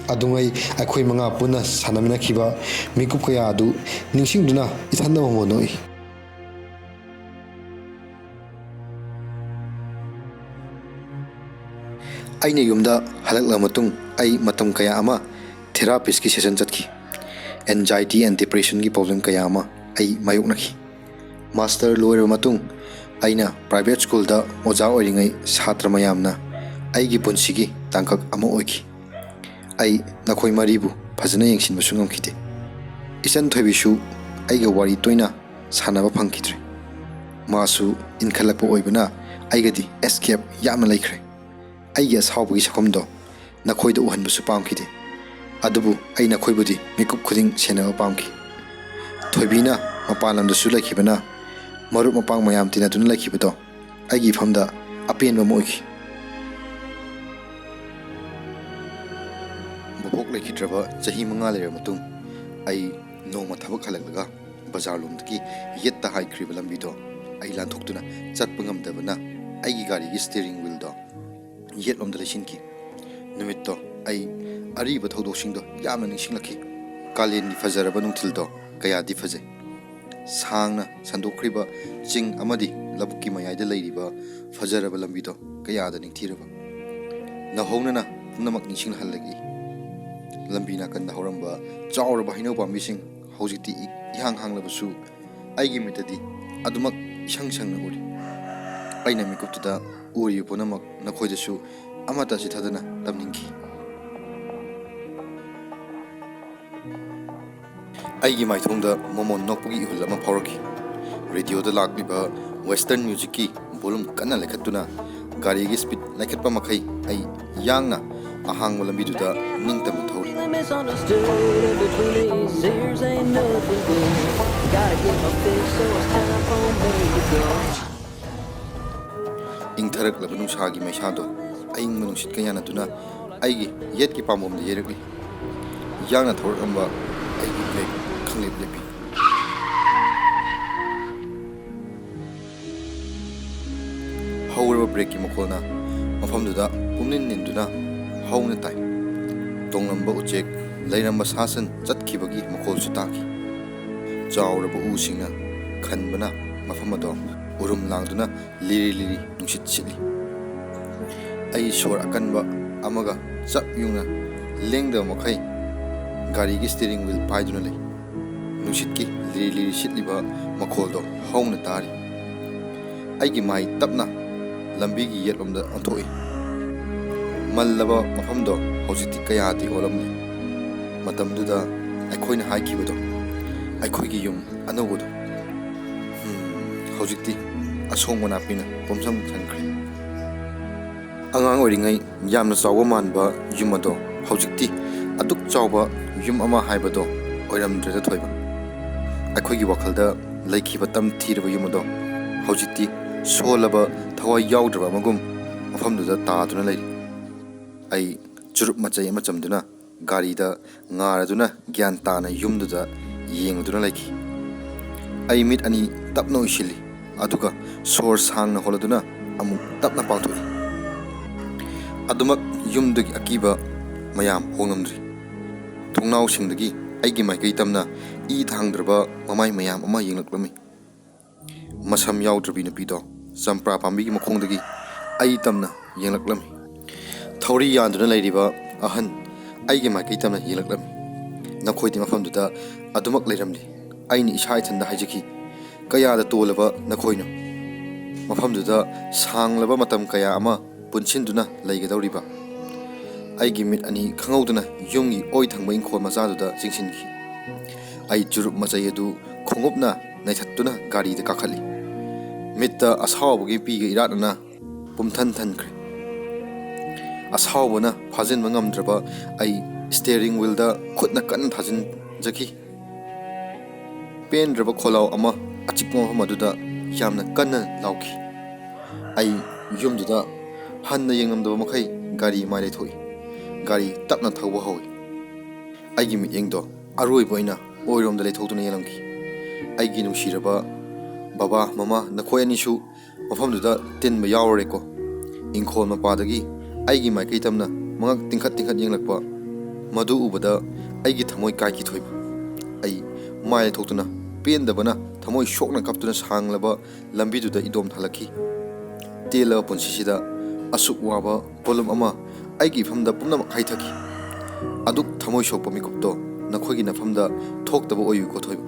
ꯑꯗꯨꯉꯩ ꯑꯩꯈꯣꯏ ꯃꯉꯥ ꯄꯨꯟꯅ ꯁꯥꯟꯅꯃꯤꯟꯅꯈꯤꯕ ꯃꯤꯀꯨꯞ ꯀꯌꯥ ꯑꯗꯨ ꯅꯤꯡꯁꯤꯡꯗꯨꯅ ꯏꯊꯟꯗ ꯃꯣꯃꯣꯟ ꯅꯣꯛꯏ꯫ ꯑꯩꯅ ꯌꯨꯝꯗ ꯍꯜꯂꯛꯂꯕ ꯃꯇꯨꯡ, ꯑꯩ ꯃꯇꯝ ꯀꯌꯥ ꯑꯃ ꯊꯦꯔꯥꯄꯤꯁꯀꯤ ꯁꯦꯁꯟ ꯆꯠꯈꯤ꯫ ꯑꯦꯟꯖꯥꯏꯇꯤ ꯑꯦꯟ ꯗꯤꯄ꯭ꯔꯦꯁꯟꯒꯤ ꯄ꯭ꯔꯣꯕ꯭ꯂꯦꯝ ꯀꯌꯥ ꯑꯃ ꯑꯩ ꯃꯥꯌꯣꯛꯅꯈꯤ꯫ ꯃꯥꯁꯇꯔ ꯂꯣꯏꯔꯕ ꯃꯇꯨꯡ, ꯑꯩꯅ ꯄ꯭ꯔꯥꯏꯚꯦꯠ ꯁ꯭ꯀꯨꯜꯗ ꯑꯣꯖꯥ ꯑꯣꯏꯔꯤꯉꯩ ꯁꯥꯇ꯭ꯔ ꯃꯌꯥꯝꯅ ꯑꯩꯒꯤ ꯄꯨꯟꯁꯤꯒꯤ ꯇꯥꯡꯀꯛ ꯑꯃ ꯑꯣꯏꯈꯤ꯫ ꯑꯩ ꯅꯈꯣꯏ ꯃꯔꯤꯕꯨ ꯐꯖꯅ ꯌꯦꯡꯁꯤꯟꯕꯁꯨ ꯉꯝꯈꯤꯗꯦ꯫ ꯏꯆꯟ ꯊꯣꯏꯕꯤꯁꯨ ꯑꯩꯒ ꯋꯥꯔꯤ ꯇꯣꯏꯅ ꯁꯥꯟꯅꯕ ꯐꯪꯈꯤꯗ꯭ꯔꯦ꯫ ꯃꯥꯁꯨ ꯏꯟꯈꯠꯂꯛꯄ ꯑꯣꯏꯕꯅ ꯑꯩꯒꯗꯤ ꯑꯦꯁꯀꯦꯞ ꯌꯥꯝꯅ ꯂꯩꯈ꯭ꯔꯦ꯫ ꯑꯩꯒꯤ ꯑꯁꯥꯎꯕꯒꯤ ꯁꯛꯐꯝꯗꯣ ꯅꯈꯣꯏꯗ ꯎꯍꯟꯕꯁꯨ ꯄꯥꯝꯈꯤꯗꯦ꯫ ꯑꯗꯨꯕꯨ ꯑꯩ ꯅꯈꯣꯏꯕꯨꯗꯤ ꯃꯤꯀꯨꯞ ꯈꯨꯗꯤꯡ ꯁꯦꯟꯅꯕ ꯄꯥꯝꯈꯤ꯫ ꯊꯣꯏꯕꯤꯅ ꯃꯄꯥꯟ ꯂꯝꯗꯁꯨ ꯂꯩꯈꯤꯕꯅ ꯃꯔꯨꯞ ꯃꯄꯥꯡ ꯃꯌꯥꯝ ꯇꯤꯟꯅꯗꯨꯅ ꯂꯩꯈꯤꯕꯗꯣ ꯑꯩꯒꯤ ꯏꯐꯝꯗ ꯑꯄꯦꯟꯕ ꯑꯃ ꯑꯣꯏꯈꯤ꯫ ꯕꯣꯕꯣꯛ ꯂꯩꯈꯤꯗ꯭ꯔꯕ ꯆꯍꯤ ꯃꯉꯥ ꯂꯩꯔꯕ ꯃꯇꯨꯡ, ꯑꯩ ꯅꯣꯡꯃ ꯊꯕꯛ ꯍꯜꯂꯛꯂꯒ ꯕꯖꯥꯔ ꯂꯣꯝꯗꯒꯤ ꯌꯦꯠꯇ ꯍꯥꯏꯈ꯭ꯔꯤꯕ ꯂꯝꯕꯤꯗꯣ ꯑꯩ ꯂꯥꯟꯊꯣꯛꯇꯨꯅ ꯆꯠꯄ ꯉꯝꯗꯕꯅ ꯑꯩꯒꯤ ꯒꯥꯔꯤꯒꯤ ꯁ꯭ꯇꯤꯌꯔꯤꯡ ꯋꯤꯜꯗꯣ ꯌꯦꯠꯂꯣꯝꯗ ꯂꯩꯁꯤꯟꯈꯤ꯫ ꯅꯨꯃꯤꯠꯇꯣ ꯑꯩ ꯑꯔꯤꯕ ꯊꯧꯗꯣꯛꯁꯤꯡꯗꯣ ꯌꯥꯝꯅ ꯅꯤꯡꯁꯤꯡꯂꯛꯈꯤ꯫ ꯀꯥꯂꯦꯟꯒꯤ ꯐꯖꯔꯕ ꯅꯨꯡꯊꯤꯜꯗꯣ ꯀꯌꯥꯗꯤ ꯐꯖꯩ꯫ ꯁꯥꯡꯅ ꯁꯟꯗꯣꯛꯈ꯭ꯔꯤꯕ ꯆꯤꯡ ꯑꯃꯗꯤ ꯂꯧꯕꯨꯛꯀꯤ ꯃꯌꯥꯏꯗ ꯂꯩꯔꯤꯕ ꯐꯖꯔꯕ ꯂꯝꯕꯤꯗꯣ ꯀꯌꯥꯗ ꯅꯤꯡꯊꯤꯔꯕ꯫ ꯅꯧꯍꯧꯅꯅ ꯄꯨꯝꯅꯃꯛ ꯅꯤꯡꯁꯤꯡꯍꯜꯂꯛꯏ꯫ ꯂꯝꯕꯤ ꯅꯥꯀꯟꯗ ꯍꯧꯔꯝꯕ ꯆꯥꯎꯔꯕ ꯍꯩꯅꯧ ꯄꯥꯝꯕꯤꯁꯤꯡ ꯍꯧꯖꯤꯛꯇꯤ ꯏ-, ꯏꯍꯥꯡ ꯍꯥꯡꯂꯕꯁꯨ, ꯑꯩꯒꯤ ꯃꯤꯠꯇꯗꯤ ꯑꯗꯨꯃꯛ ꯏꯁꯪ ꯁꯪꯅ ꯎꯔꯤ꯫ ꯑꯩꯅ ꯃꯤꯀꯨꯞꯇꯨꯗ ꯎꯔꯤꯕ ꯄꯨꯝꯅꯃꯛ ꯅꯈꯣꯏꯗꯁꯨ ꯑꯃꯠꯇ ꯆꯤꯠꯊꯗꯅ ꯇꯝꯅꯤꯡꯈꯤ꯫ ꯑꯩꯒꯤ ꯃꯥꯏꯊꯣꯡꯗ ꯃꯣꯃꯣꯟ ꯅꯣꯛꯄꯒꯤ ꯏꯍꯨꯜ ꯑꯃ ꯐꯥꯎꯔꯛꯈꯤ꯫ ꯔꯦꯗꯤꯑꯣꯗ ꯂꯥꯛꯂꯤꯕ ꯋꯦꯁꯇꯔꯟ ꯃ꯭ꯌꯨꯖꯤꯛꯀꯤ ꯚꯣꯂꯨꯝ ꯀꯟꯅ ꯂꯩꯈꯠꯇꯨꯅ ꯒꯥꯔꯤꯒꯤ ꯁ꯭ꯄꯤꯗ ꯂꯩꯈꯠꯄ ꯃꯈꯩ ꯑꯩ ꯌꯥꯡꯅ ꯑꯍꯥꯡꯕ ꯂꯝꯕꯤꯗꯨꯗ ꯅꯤꯡꯇꯝꯅ ꯊꯧꯔꯤ꯫ Misunderstood between these years ain't nothing good. Gotta get my fix, so it's time for me to go. ꯏꯪꯊꯔꯛꯂꯕ ꯅꯨꯡꯁꯥꯒꯤ ꯃꯩꯁꯥꯗꯣ ꯑꯏꯪꯕ ꯅꯨꯡꯁꯤꯠꯀ ꯌꯥꯅꯗꯨꯅ ꯑꯩꯒꯤ ꯌꯦꯠꯀꯤ ꯄꯥꯝꯕꯣꯝꯗ ꯌꯩꯔꯛꯂꯤ꯫ ꯌꯥꯡꯅ ꯊꯧꯔꯛꯂꯝꯕ ꯑꯩꯒꯤ ꯕ꯭ꯔꯦꯛ ꯈꯪꯂꯦꯞ ꯂꯦꯞꯄꯤ꯫ ꯍꯧꯔꯕ ꯕ꯭ꯔꯦꯛꯀꯤ ꯃꯈꯣꯜꯅ ꯃꯐꯝꯗꯨꯗ ꯄꯨꯝꯅꯤꯟ ꯅꯤꯟꯗꯨꯅ ꯍꯧꯅ ꯇꯥꯏ꯫ ꯇꯣꯡꯂꯝꯕ ꯎꯆꯦꯛ, ꯂꯩꯔꯝꯕ ꯁꯥ ꯁꯟ ꯆꯠꯈꯤꯕꯒꯤ ꯃꯈꯣꯜꯁꯨ ꯇꯥꯈꯤ꯫ ꯆꯥꯎꯔꯕ ꯎꯁꯤꯡꯅ ꯈꯟꯕꯅ ꯃꯐꯝ ꯑꯗꯣ ꯎꯔꯨꯝ ꯂꯥꯡꯗꯨꯅ ꯂꯤꯔꯤ ꯂꯤꯔꯤ ꯅꯨꯡꯁꯤꯠ ꯁꯤꯠꯂꯤ꯫ ꯑꯩ ꯁꯣꯔ ꯑꯀꯟꯕ ꯑꯃꯒ ꯆꯞ ꯌꯨꯡꯅ ꯂꯦꯡꯗꯕ ꯃꯈꯩ ꯒꯥꯔꯤꯒꯤ steering wheel ꯄꯥꯏꯗꯨꯅ ꯂꯩ꯫ ꯅꯨꯡꯁꯤꯠꯀꯤ ꯂꯤꯔꯤ ꯂꯤꯔꯤ ꯁꯤꯠꯂꯤꯕ ꯃꯈꯣꯜꯗꯣ ꯍꯧꯅ ꯇꯥꯔꯤ꯫ ꯑꯩꯒꯤ ꯃꯥꯏ ꯇꯞꯅ ꯂꯝꯕꯤꯒꯤ ꯌꯦꯠꯂꯣꯝꯗ ꯑꯣꯟꯊꯣꯛꯏ꯫ ꯃꯜꯂꯕ ꯃꯐꯝꯗꯣ ꯍꯧꯖꯤꯛꯇꯤ ꯀꯌꯥꯗꯤ ꯑꯣꯜꯂꯝꯂꯦ꯫ ꯃꯇꯝꯗꯨꯗ ꯑꯩꯈꯣꯏꯅ ꯍꯥꯏꯈꯤꯕꯗꯣ, ꯑꯩꯈꯣꯏꯒꯤ ꯌꯨꯝ ꯑꯅꯧꯕꯗꯣ, ꯍꯝ, ꯍꯧꯖꯤꯛꯇꯤ ꯑꯁꯣꯡꯕ ꯅꯥꯄꯤꯅ ꯄꯨꯝꯁꯪ ꯁꯪꯈ꯭ꯔꯦ꯫ ꯑꯉꯥꯡ ꯑꯣꯏꯔꯤꯉꯩ ꯌꯥꯝꯅ ꯆꯥꯎꯕ ꯃꯥꯟꯕ ꯌꯨꯝ ꯑꯗꯣ ꯍꯧꯖꯤꯛꯇꯤ ꯑꯗꯨꯛ ꯆꯥꯎꯕ ꯌꯨꯝ ꯑꯃ ꯍꯥꯏꯕꯗꯣ ꯑꯣꯏꯔꯝꯗ꯭ꯔꯦꯗ ꯊꯣꯏꯕ꯫ ꯑꯩꯈꯣꯏꯒꯤ ꯋꯥꯈꯜꯗ ꯂꯩꯈꯤꯕ ꯇꯝ ꯊꯤꯔꯕ ꯌꯨꯝ ꯑꯗꯣ ꯍꯧꯖꯤꯛꯇꯤ ꯁꯣꯜꯂꯕ, ꯊꯋꯥꯏ ꯌꯥꯎꯗ꯭ꯔꯕ ꯑꯃꯒꯨꯝ ꯃꯐꯝꯗꯨꯗ ꯇꯥꯗꯨꯅ ꯂꯩꯔꯤ꯫ ꯑꯩ ꯆꯨꯔꯨꯞ ꯃꯆꯩ ꯑꯃ ꯆꯝꯗꯨꯅ ꯒꯥꯔꯤꯗ ꯉꯥꯔꯗꯨꯅ ꯒ꯭ꯌꯥꯟ ꯇꯥꯅ ꯌꯨꯝꯗꯨꯗ ꯌꯦꯡꯂꯗꯨꯅ ꯂꯩꯈꯤ꯫ ꯑꯩ ꯃꯤꯠ ꯑꯅꯤ ꯇꯞꯅ ꯎꯏꯁꯤꯜꯂꯤ, ꯑꯗꯨꯒ ꯁꯣꯔ ꯁꯥꯡꯅ ꯍꯣꯜꯂꯗꯨꯅ ꯑꯃꯨꯛ ꯇꯞꯅ ꯄꯥꯡꯊꯣꯛꯏ꯫ ꯑꯗꯨꯃꯛ ꯌꯨꯝꯗꯒꯤ ꯑꯀꯤꯕ ꯃꯌꯥꯝ ꯍꯣꯡꯂꯝꯗ꯭ꯔꯤ꯫ ꯊꯣꯡꯅꯥꯎꯁꯤꯡꯗꯒꯤ ꯑꯩꯒꯤ ꯃꯥꯏꯀꯩ ꯇꯝꯅ ꯏ ꯊꯥꯡꯗ꯭ꯔꯕ ꯃꯃꯥꯏ ꯃꯌꯥꯝ ꯑꯃ ꯌꯦꯡꯂꯛꯂꯝꯃꯤ꯫ ꯃꯁꯝ ꯌꯥꯎꯗ꯭ꯔꯕꯤ ꯅꯨꯄꯤꯗꯣ ꯆꯝꯄ꯭ꯔꯥ ꯄꯥꯝꯕꯤꯒꯤ ꯃꯈꯣꯡꯗꯒꯤ ꯑꯩ ꯇꯝꯅ ꯌꯦꯡꯂꯛꯂꯝꯃꯤ꯫ ꯊꯧꯔꯤ ꯌꯥꯟꯗꯨꯅ ꯂꯩꯔꯤꯕ ꯑꯍꯟ ꯑꯩꯒꯤ ꯃꯥꯏꯀꯩ ꯇꯝꯅ ꯌꯦꯡꯂꯛꯂꯝꯃꯤ꯫ ꯅꯈꯣꯏꯗꯤ ꯃꯐꯝꯗꯨꯗ ꯑꯗꯨꯃꯛ ꯂꯩꯔꯝꯂꯤ꯫ ꯑꯩꯅ ꯏꯁꯥ ꯏꯊꯟꯗ ꯍꯥꯏꯖꯈꯤ, "ꯀꯌꯥꯗ ꯇꯣꯜꯂꯕ ꯅꯈꯣꯏꯅꯣ? ꯃꯐꯝꯗꯨꯗ ꯁꯥꯡꯂꯕ ꯃꯇꯝ ꯀꯌꯥ ꯑꯃ ꯄꯨꯟꯁꯤꯟꯗꯨꯅ ꯂꯩꯒꯗꯧꯔꯤꯕ?" ꯑꯩꯒꯤ ꯃꯤꯠ ꯑꯅꯤ ꯈꯪꯍꯧꯗꯅ ꯌꯨꯝꯒꯤ ꯑꯣꯏ ꯊꯪꯕ ꯏꯪꯈꯣꯜ ꯃꯆꯥꯗꯨꯗ ꯆꯤꯡꯁꯤꯟꯈꯤ꯫ ꯑꯩ ꯆꯨꯔꯨꯞ ꯃꯆꯩ ꯑꯗꯨ ꯈꯣꯡꯎꯞꯅ ꯅꯩꯊꯠꯇꯨꯅ ꯒꯥꯔꯤꯗ ꯀꯥꯈꯠꯂꯤ꯫ ꯃꯤꯠꯇ ꯑꯁꯥꯎꯕꯒꯤ ꯄꯤꯒ ꯏꯔꯥꯠꯅꯅ ꯄꯨꯝꯊꯟ ꯊꯟꯈ꯭ꯔꯦ꯫ ꯑꯁꯥꯎꯕꯅ ꯐꯥꯖꯤꯟꯕ ꯉꯝꯗ꯭ꯔꯕ ꯑꯩ steering wheelꯗ ꯈꯨꯠꯅ ꯀꯟꯅ ꯊꯥꯖꯤꯟꯖꯈꯤ꯫ ꯄꯦꯟꯗ꯭ꯔꯕ ꯈꯣꯜꯂꯥꯎ ꯑꯃ ꯑꯆꯤꯛꯄ ꯃꯐꯝ ꯑꯗꯨꯗ ꯌꯥꯝꯅ ꯀꯟꯅ ꯂꯥꯎꯈꯤ꯫ ꯑꯩ ꯌꯨꯝꯗꯨꯗ ꯍꯟꯅ ꯌꯦꯡꯉꯝꯗꯕ ꯃꯈꯩ ꯒꯥꯔꯤ ꯃꯥꯏ ꯂꯩꯊꯣꯛꯏ꯫ ꯒꯥꯔꯤ ꯇꯞꯅ ꯊꯧꯕ ꯍꯧꯏ꯫ ꯑꯩꯒꯤ ꯃꯤꯠꯌꯦꯡꯗꯣ ꯑꯔꯣꯏꯕ ꯑꯣꯏꯅ ꯑꯣꯏꯔꯣꯝꯗ ꯂꯩꯊꯣꯛꯇꯨꯅ ꯌꯦꯡꯂꯝꯈꯤ꯫ ꯑꯩꯒꯤ ꯅꯨꯡꯁꯤꯔꯕ ꯕꯕꯥ, ꯃꯃꯥ, ꯅꯈꯣꯏ ꯑꯅꯤꯁꯨ ꯃꯐꯝꯗꯨꯗ ꯇꯤꯟꯕ ꯌꯥꯎꯔꯔꯦꯀꯣ꯫ ꯏꯪꯈꯣꯜ ꯃꯄꯥꯗꯒꯤ ꯑꯩꯒꯤ ꯃꯥꯏꯀꯩ ꯇꯝꯅ ꯃꯉꯛ ꯇꯤꯡꯈꯠ ꯇꯤꯡꯈꯠ ꯌꯦꯡꯂꯛꯄ ꯃꯗꯨ ꯎꯕꯗ ꯑꯩꯒꯤ ꯊꯃꯣꯏ ꯀꯥꯏꯈꯤ ꯊꯣꯏꯕ꯫ ꯑꯩ ꯃꯥꯏ ꯂꯩꯊꯣꯛꯇꯨꯅ ꯄꯦꯟꯗꯕꯅ ꯊꯃꯣꯏ ꯁꯣꯛꯅ ꯀꯞꯇꯨꯅ ꯁꯥꯡꯂꯕ ꯂꯝꯕꯤꯗꯨꯗ ꯏꯗꯣꯝ ꯍꯜꯂꯛꯈꯤ꯫ ꯇꯦꯜꯂꯕ ꯄꯨꯟꯁꯤꯁꯤꯗ ꯑꯁꯨꯛ ꯋꯥꯕ ꯄꯣꯠꯂꯨꯝ ꯑꯃ ꯑꯩꯒꯤ ꯏꯐꯝꯗ ꯄꯨꯝꯅꯃꯛ ꯍꯩꯊꯈꯤ꯫ ꯑꯗꯨꯛ ꯊꯃꯣꯏ ꯁꯣꯛꯄ ꯃꯤꯀꯨꯞꯇꯣ ꯅꯈꯣꯏꯒꯤ ꯅꯐꯝꯗ ꯊꯣꯛꯇꯕ ꯑꯣꯏꯌꯨꯀꯣ ꯊꯣꯏꯕ꯫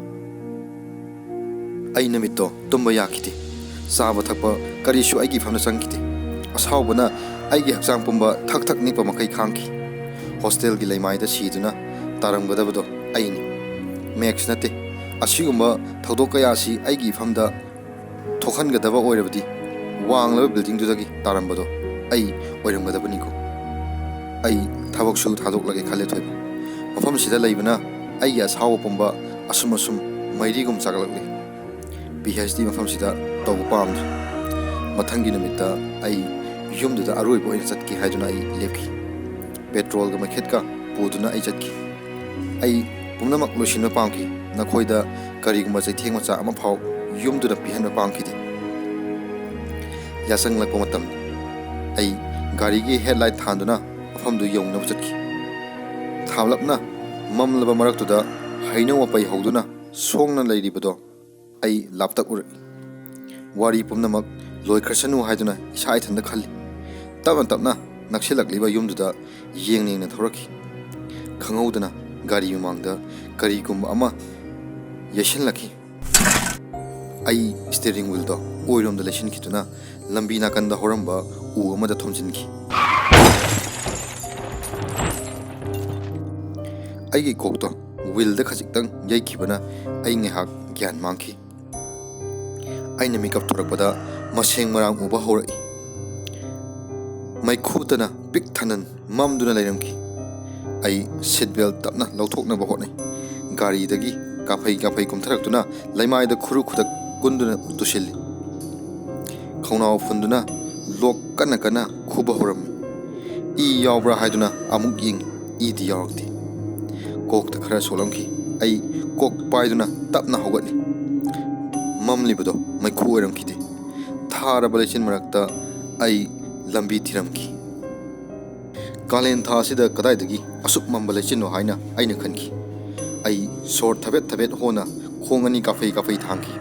ꯑꯩ ꯅꯨꯃꯤꯠꯇꯣ ꯇꯨꯝꯕ ꯌꯥꯈꯤꯗꯦ꯫ ꯆꯥꯕ ꯊꯛꯄ ꯀꯔꯤꯁꯨ ꯑꯩꯒꯤ ꯏꯐꯝꯗ ꯆꯪꯈꯤꯗꯦ꯫ ꯑꯁꯥꯎꯕꯅ ꯑꯩꯒꯤ ꯍꯛꯆꯥꯡ ꯄꯨꯝꯕ ꯊꯛ ꯊꯛ ꯅꯤꯛꯄ ꯃꯈꯩ ꯈꯥꯡꯈꯤ꯫ ꯍꯣꯁꯇꯦꯜꯒꯤ ꯂꯩꯃꯥꯏꯗ ꯁꯤꯗꯨꯅ ꯇꯥꯔꯝꯒꯗꯕꯗꯣ ꯑꯩꯅꯤ꯫ ꯃꯦꯛꯁ ꯅꯠꯇꯦ꯫ ꯑꯁꯤꯒꯨꯝꯕ ꯊꯧꯗꯣꯛ ꯀꯌꯥꯁꯤ ꯑꯩꯒꯤ ꯏꯐꯝꯗ ꯊꯣꯛꯍꯟꯒꯗꯕ ꯑꯣꯏꯔꯕꯗꯤ ꯋꯥꯡꯂꯕ ꯕꯤꯜꯗꯤꯡꯗꯨꯗꯒꯤ ꯇꯥꯔꯝꯕꯗꯣ ꯑꯩ ꯑꯣꯏꯔꯝꯒꯗꯕꯅꯤꯀꯣ꯫ ꯑꯩ ꯊꯕꯛꯁꯨ ꯊꯥꯗꯣꯛꯂꯒꯦ ꯈꯜꯂꯦ ꯊꯣꯏꯕ꯫ ꯃꯐꯝꯁꯤꯗ ꯂꯩꯕꯅ ꯑꯩꯒꯤ ꯑꯁꯥꯎꯕ ꯄꯨꯝꯕ ꯑꯁꯨꯝ ꯑꯁꯨꯝ ꯃꯩꯔꯤꯒꯨꯝ ꯆꯥꯛꯂꯛꯂꯤ꯫ ꯄꯤ ꯑꯩꯆ ꯗꯤ ꯃꯐꯝꯁꯤꯗ ꯇꯧꯕ ꯄꯥꯝꯗ꯭ꯔꯦ꯫ ꯃꯊꯪꯒꯤ ꯅꯨꯃꯤꯠꯇ ꯑꯩ ꯌꯨꯝꯗꯨꯗ ꯑꯔꯣꯏꯕ ꯑꯣꯏꯅ ꯆꯠꯀꯦ ꯍꯥꯏꯗꯨꯅ ꯑꯩ ꯂꯦꯞꯈꯤ꯫ ꯄꯦꯇ꯭ꯔꯣꯜꯒ ꯃꯩꯈꯦꯠꯀ ꯄꯨꯗꯨꯅ ꯑꯩ ꯆꯠꯈꯤ꯫ ꯑꯩ ꯄꯨꯝꯅꯃꯛ ꯂꯣꯏꯁꯤꯟꯕ ꯄꯥꯝꯈꯤ꯫ ꯅꯈꯣꯏꯗ ꯀꯔꯤꯒꯨꯝꯕ ꯆꯩꯊꯦꯡ ꯃꯆꯥ ꯑꯃ ꯐꯥꯎ ꯌꯨꯝꯗꯨꯗ ꯄꯤꯍꯟꯕ ꯄꯥꯝꯈꯤꯗꯦ꯫ ꯌꯥꯆꯪꯂꯛꯄ ꯃꯇꯝ ꯑꯩ ꯒꯥꯔꯤꯒꯤ ꯍꯦꯗꯂꯥꯏꯠ ꯊꯥꯟꯗꯨꯅ ꯃꯐꯝꯗꯨ ꯌꯧꯅꯕ ꯆꯠꯈꯤ꯫ ꯊꯥꯞꯂꯞꯅ ꯃꯝꯂꯕ ꯃꯔꯛꯇꯨꯗ ꯍꯩꯅꯧ ꯃꯄꯩ ꯍꯧꯗꯨꯅ ꯁꯣꯡꯅ ꯂꯩꯔꯤꯕꯗꯣ ꯑꯩ ꯂꯥꯞꯇꯛ ꯎꯔꯛꯏ꯫ ꯋꯥꯔꯤ ꯄꯨꯝꯅꯃꯛ ꯂꯣꯏꯈ꯭ꯔꯁꯅꯨ ꯍꯥꯏꯗꯨꯅ ꯏꯁꯥ ꯏꯊꯟꯗ ꯈꯜꯂꯤ꯫ ꯇꯞꯅ ꯇꯞꯅ ꯅꯛꯁꯤꯜꯂꯛꯂꯤꯕ ꯌꯨꯝꯗꯨꯗ ꯌꯦꯡ ꯌꯦꯡꯅ ꯊꯧꯔꯛꯈꯤ꯫ ꯈꯪꯍꯧꯗꯅ ꯒꯥꯔꯤ ꯃꯃꯥꯡꯗ ꯀꯔꯤꯒꯨꯝꯕ ꯑꯃ ꯌꯩꯁꯤꯜꯂꯛꯈꯤ꯫ ꯑꯩ ꯁ꯭ꯇꯤꯌꯔꯤꯡ ꯋꯤꯜꯗꯣ ꯑꯣꯏꯔꯣꯝꯗ ꯂꯩꯁꯤꯟꯈꯤꯗꯨꯅ ꯂꯝꯕꯤ ꯅꯥꯀꯟꯗ ꯍꯧꯔꯝꯕ ꯎ ꯑꯃꯗ ꯊꯣꯝꯖꯤꯟꯈꯤ꯫ ꯑꯩꯒꯤ ꯀꯣꯛꯇꯣ ꯋꯤꯜꯗ ꯈꯖꯤꯛꯇꯪ ꯌꯩꯈꯤꯕꯅ ꯑꯩ ꯉꯥꯏꯍꯥꯛ ꯒ꯭ꯌꯥꯟ ꯃꯥꯡꯈꯤ꯫ ꯑꯩꯅ ꯃꯤꯀꯞ ꯊꯣꯔꯛꯄꯗ ꯃꯁꯦꯡ ꯃꯔꯥꯡ ꯎꯕ ꯍꯧꯔꯛꯏ꯫ ꯃꯩꯈꯨꯗꯅ ꯄꯤꯛ ꯊꯟꯅ ꯃꯝꯗꯨꯅ ꯂꯩꯔꯝꯈꯤ꯫ ꯑꯩ ꯁꯤꯠ ꯕꯦꯜ ꯇꯞꯅ ꯂꯧꯊꯣꯛꯅꯕ ꯍꯣꯠꯅꯩ꯫ ꯒꯥꯔꯤꯗꯒꯤ ꯀꯥꯐꯩ ꯀꯥꯐꯩ ꯀꯨꯝꯊꯔꯛꯇꯨꯅ ꯂꯩꯃꯥꯏꯗ ꯈꯨꯔꯨ ꯈꯨꯗꯛ ꯀꯨꯟꯗꯨꯅ ꯇꯨꯁꯤꯜꯂꯤ꯫ ꯈꯧꯅꯥꯎ ꯐꯨꯟꯗꯨꯅ ꯂꯣꯛ ꯀꯟꯅ ꯀꯟꯅ ꯈꯨꯕ ꯍꯧꯔꯝꯃꯤ꯫ ꯏ ꯌꯥꯎꯕ꯭ꯔꯥ ꯍꯥꯏꯗꯨꯅ ꯑꯃꯨꯛ ꯌꯦꯡꯉꯤ꯫ ꯏꯗꯤ ꯌꯥꯎꯔꯛꯇꯦ꯫ ꯀꯣꯛꯇ ꯈꯔ ꯁꯣꯛꯂꯝꯈꯤ꯫ ꯑꯩ ꯀꯣꯛ ꯄꯥꯏꯗꯨꯅ ꯇꯞꯅ ꯍꯧꯒꯠꯂꯤ꯫ ꯃꯝꯂꯤꯕꯗꯣ ꯃꯩꯈꯨ ꯑꯣꯏꯔꯝꯈꯤꯗꯦ꯫ ꯊꯥꯔꯕ ꯂꯩꯆꯤꯟ ꯃꯔꯛꯇ ꯑꯩ ꯂꯝꯕꯤ ꯊꯤꯔꯝꯈꯤ꯫ ꯀꯥꯂꯦꯟ ꯊꯥ ꯑꯁꯤꯗ ꯀꯗꯥꯏꯗꯒꯤ ꯑꯁꯨꯛ ꯃꯝꯕ ꯂꯩꯆꯤꯟꯅꯣ ꯍꯥꯏꯅ ꯑꯩꯅ ꯈꯟꯈꯤ꯫ ꯑꯩ ꯁꯣꯔ ꯊꯕꯦꯠ ꯊꯕꯦꯠ ꯍꯣꯟꯅ ꯈꯣꯡ ꯑꯅꯤ ꯀꯥꯐꯩ ꯀꯥꯐꯩ ꯊꯥꯡꯈꯤ꯫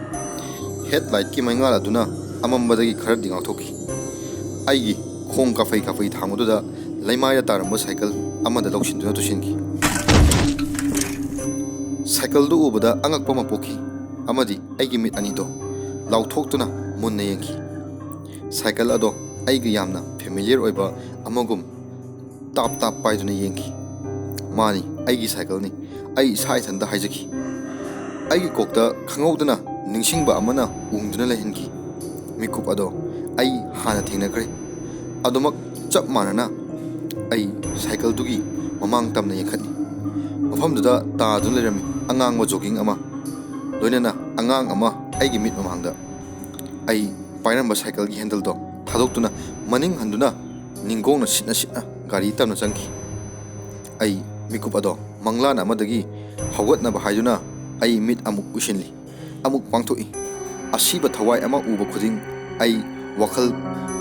ꯍꯦꯗꯂꯥꯏꯠꯀꯤ ꯃꯩꯉꯥꯜ ꯑꯗꯨꯅ ꯑꯃꯝꯕꯗꯒꯤ ꯈꯔꯗꯤ ꯉꯥꯛꯊꯣꯛꯈꯤ꯫ ꯑꯩꯒꯤ ꯈꯣꯡ ꯀꯥꯐꯩ ꯀꯥꯐꯩ ꯊꯥꯡꯕꯗꯨꯗ ꯂꯩꯃꯥꯏꯗ ꯇꯥꯔꯝꯕ ꯁꯥꯏꯀꯜ ꯑꯃꯗ ꯂꯧꯁꯤꯟꯗꯨꯅ ꯇꯨꯁꯤꯟꯈꯤ꯫ ꯁꯥꯏꯀꯜꯗꯨ ꯎꯕꯗ ꯑꯉꯛꯄ ꯑꯃ ꯄꯣꯛꯈꯤ ꯑꯃꯗꯤ ꯑꯩꯒꯤ ꯃꯤꯠ ꯑꯅꯤꯗꯣ ꯂꯥꯎꯊꯣꯛꯇꯨꯅ ꯃꯨꯟꯅ ꯌꯦꯡꯈꯤ꯫ ꯁꯥꯏꯀꯜ ꯑꯗꯣ ꯑꯩꯒ ꯌꯥꯝꯅ ꯐꯦꯃꯤꯂꯤꯌꯔ ꯑꯣꯏꯕ ꯑꯃꯒꯨꯝ ꯇꯥꯞ ꯇꯥꯞ ꯄꯥꯏꯗꯨꯅ ꯌꯦꯡꯈꯤ꯫ ꯃꯥꯅꯤ, ꯑꯩꯒꯤ ꯁꯥꯏꯀꯜꯅꯤ꯫ ꯑꯩ ꯏꯁꯥ ꯏꯊꯟꯇ ꯍꯥꯏꯖꯈꯤ꯫ ꯑꯩꯒꯤ ꯀꯣꯛꯇ ꯈꯪꯍꯧꯗꯅ ꯅꯤꯡꯁꯤꯡꯕ ꯑꯃꯅ ꯎꯪꯗꯨꯅ ꯂꯩꯍꯟꯈꯤ꯫ ꯃꯤꯀꯨꯞ ꯑꯗꯣ ꯑꯩ ꯍꯥꯟꯅ ꯊꯦꯡꯅꯈ꯭ꯔꯦ꯫ ꯑꯗꯨꯃꯛ ꯆꯞ ꯃꯥꯟꯅꯅ ꯑꯩ ꯁꯥꯏꯀꯜꯗꯨꯒꯤ ꯃꯃꯥꯡ ꯇꯝꯅ ꯌꯦꯡꯈꯠꯂꯤ꯫ ꯃꯐꯝꯗꯨꯗ ꯇꯥꯗꯨꯅ ꯂꯩꯔꯝꯃꯤ ꯑꯉꯥꯡꯕ ꯖꯣꯒꯤꯡ ꯑꯃ, ꯂꯣꯏꯅꯅ ꯑꯉꯥꯡ ꯑꯃ ꯑꯩꯒꯤ ꯃꯤꯠ ꯃꯃꯥꯡꯗ꯫ ꯑꯩ ꯄꯥꯏꯔꯝꯕ ꯁꯥꯏꯀꯜꯒꯤ ꯍꯦꯟꯗꯜꯗꯣ ꯊꯥꯗꯣꯛꯇꯨꯅ ꯃꯅꯤꯡ ꯍꯟꯗꯨꯅ ꯅꯤꯡꯒꯣꯡꯅ ꯁꯤꯠꯅ ꯁꯤꯠꯅ ꯒꯥꯔꯤ ꯇꯝꯅ ꯆꯪꯈꯤ꯫ ꯑꯩ ꯃꯤꯀꯨꯞ ꯑꯗꯣ ꯃꯪꯂꯥꯟ ꯑꯃꯗꯒꯤ ꯍꯧꯒꯠꯅꯕ ꯍꯥꯏꯗꯨꯅ ꯑꯩ ꯃꯤꯠ ꯑꯃꯨꯛ ꯎꯏꯁꯤꯜꯂꯤ, ꯑꯃꯨꯛ ꯄꯥꯡꯊꯣꯛꯏ꯫ ꯑꯁꯤꯕ ꯊꯋꯥꯏ ꯑꯃ ꯎꯕ ꯈꯨꯗꯤꯡ ꯑꯩ ꯋꯥꯈꯜ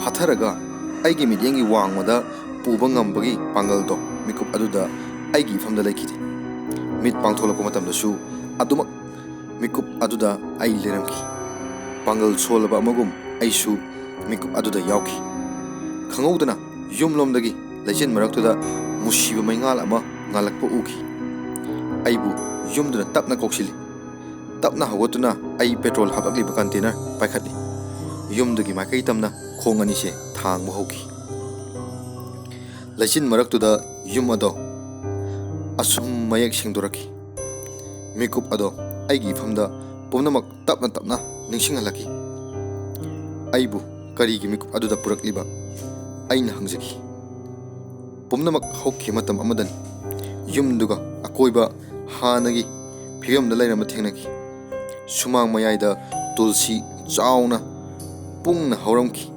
ꯐꯥꯊꯔꯒ ꯑꯩꯒꯤ ꯃꯤꯠꯌꯦꯡꯒꯤ ꯋꯥꯡꯃꯗ ꯄꯨꯕ ꯉꯝꯕꯒꯤ ꯄꯥꯡꯒꯜꯗꯣ ꯃꯤꯀꯨꯞ ꯑꯗꯨꯗ ꯑꯩꯒꯤ ꯏꯐꯝꯗ ꯂꯩꯈꯤꯗꯦ꯫ ꯃꯤꯠ ꯄꯥꯡꯊꯣꯛꯂꯛꯄ ꯃꯇꯝꯗꯁꯨ ꯑꯗꯨꯃꯛ ꯃꯤꯀꯨꯞ ꯑꯗꯨꯗ ꯑꯩ ꯂꯩꯔꯝꯈꯤ꯫ ꯄꯥꯡꯒꯜ ꯁꯣꯜꯂꯕ ꯑꯃꯒꯨꯝ ꯑꯩꯁꯨ ꯃꯤꯀꯨꯞ ꯑꯗꯨꯗ ꯌꯥꯎꯈꯤ꯫ ꯈꯪꯍꯧꯗꯅ ꯌꯨꯝꯂꯣꯝꯗꯒꯤ ꯂꯩꯆꯤꯟ ꯃꯔꯛꯇꯨꯗ ꯃꯨꯁꯤꯕ ꯃꯩꯉꯥꯜ ꯑꯃ ꯉꯥꯜꯂꯛꯄ ꯎꯈꯤ꯫ ꯑꯩꯕꯨ ꯌꯨꯝꯗꯨꯅ ꯇꯞꯅ ꯀꯧꯁꯤꯜꯂꯤ꯫ ꯇꯞꯅ ꯍꯧꯒꯠꯇꯨꯅ ꯑꯩ ꯄꯦꯇ꯭ꯔꯣꯜ ꯍꯥꯞꯂꯛꯂꯤꯕ ꯀꯟꯇꯦꯅꯔ ꯄꯥꯏꯈꯠꯂꯤ꯫ ꯌꯨꯝꯗꯨꯒꯤ ꯃꯥꯏꯀꯩ ꯇꯝꯅ ꯈꯣꯡ ꯑꯅꯤꯁꯦ ꯊꯥꯡꯕ ꯍꯧꯈꯤ꯫ ꯂꯩꯆꯤꯟ ꯃꯔꯛꯇꯨꯗ ꯌꯨꯝ ꯑꯗꯣ ꯑꯁꯨꯝ ꯃꯌꯦꯛ ꯁꯦꯡꯗꯣꯔꯛꯈꯤ꯫ ꯃꯤꯀꯨꯞ ꯑꯗꯣ ꯑꯩꯒꯤ ꯏꯐꯝꯗ ꯄꯨꯝꯅꯃꯛ ꯇꯞꯅ ꯇꯞꯅ ꯅꯤꯡꯁꯤꯡꯍꯜꯂꯛꯈꯤ꯫ ꯑꯩꯕꯨ ꯀꯔꯤꯒꯤ ꯃꯤꯀꯨꯞ ꯑꯗꯨꯗ ꯄꯨꯔꯛꯂꯤꯕ? ꯑꯩꯅ ꯍꯪꯖꯈꯤ꯫ ꯄꯨꯝꯅꯃꯛ ꯍꯧꯈꯤꯕ ꯃꯇꯝ ꯑꯃꯗꯅꯤ꯫ ꯌꯨꯝꯗꯨꯒ ꯑꯀꯣꯏꯕ ꯍꯥꯟꯅꯒꯤ ꯐꯤꯕꯝꯗ ꯂꯩꯔꯝꯕ ꯊꯦꯡꯅꯈꯤ꯫ ꯁꯨꯃꯥꯡ ꯃꯌꯥꯏꯗ ꯇꯨꯜꯁꯤ ꯆꯥꯎꯅ ꯄꯨꯡꯅ ꯍꯧꯔꯝꯈꯤ꯫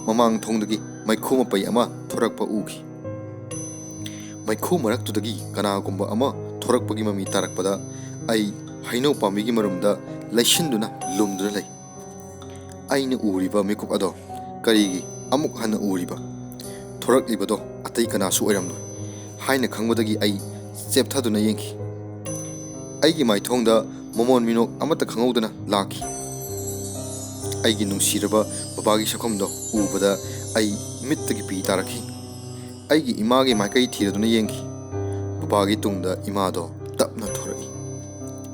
ꯃꯃꯥꯡ ꯊꯣꯡꯗꯒꯤ ꯃꯩꯈꯨ ꯃꯄꯩ ꯑꯃ ꯊꯣꯔꯛꯄ ꯎꯈꯤ꯫ ꯃꯩꯈꯨ ꯃꯔꯛꯇꯨꯗꯒꯤ ꯀꯅꯥꯒꯨꯝꯕ ꯑꯃ ꯊꯣꯔꯛꯄꯒꯤ ꯃꯃꯤ ꯇꯥꯔꯛꯄꯗ ꯑꯩ ꯍꯩꯅꯧ ꯄꯥꯝꯕꯤꯒꯤ ꯃꯔꯨꯝꯗ ꯂꯩꯁꯤꯟꯗꯨꯅ ꯂꯨꯝꯗꯨꯅ ꯂꯩ꯫ ꯑꯩꯅ ꯎꯔꯤꯕ ꯃꯤꯀꯨꯞ ꯑꯗꯣ ꯀꯔꯤꯒꯤ ꯑꯃꯨꯛ ꯍꯟꯅ ꯎꯔꯤꯕ? ꯊꯣꯔꯛꯂꯤꯕꯗꯣ ꯑꯇꯩ ꯀꯅꯥꯁꯨ ꯑꯣꯏꯔꯝꯂꯣꯏ ꯍꯥꯏꯅ ꯈꯪꯕꯗꯒꯤ ꯑꯩ ꯆꯦꯞꯊꯗꯨꯅ ꯌꯦꯡꯈꯤ꯫ ꯑꯩꯒꯤ ꯃꯥꯏꯊꯣꯡꯗ ꯃꯃꯣꯟ ꯃꯤꯅꯣꯛ ꯑꯃꯠꯇ ꯈꯪꯍꯧꯗꯅ ꯂꯥꯛꯈꯤ꯫ ꯑꯩꯒꯤ ꯅꯨꯡꯁꯤꯔꯕ ꯕꯕꯥꯒꯤ ꯁꯛꯐꯝꯗꯣ ꯎꯕꯗ ꯑꯩ ꯃꯤꯠꯇꯒꯤ ꯄꯤ ꯇꯥꯔꯛꯈꯤ꯫ ꯑꯩꯒꯤ ꯏꯃꯥꯒꯤ ꯃꯥꯏꯀꯩ ꯊꯤꯔꯗꯨꯅ ꯌꯦꯡꯈꯤ꯫ ꯕꯕꯥꯒꯤ ꯇꯨꯡꯗ ꯏꯃꯥꯗꯣ ꯇꯞꯅ ꯊꯣꯔꯛꯏ꯫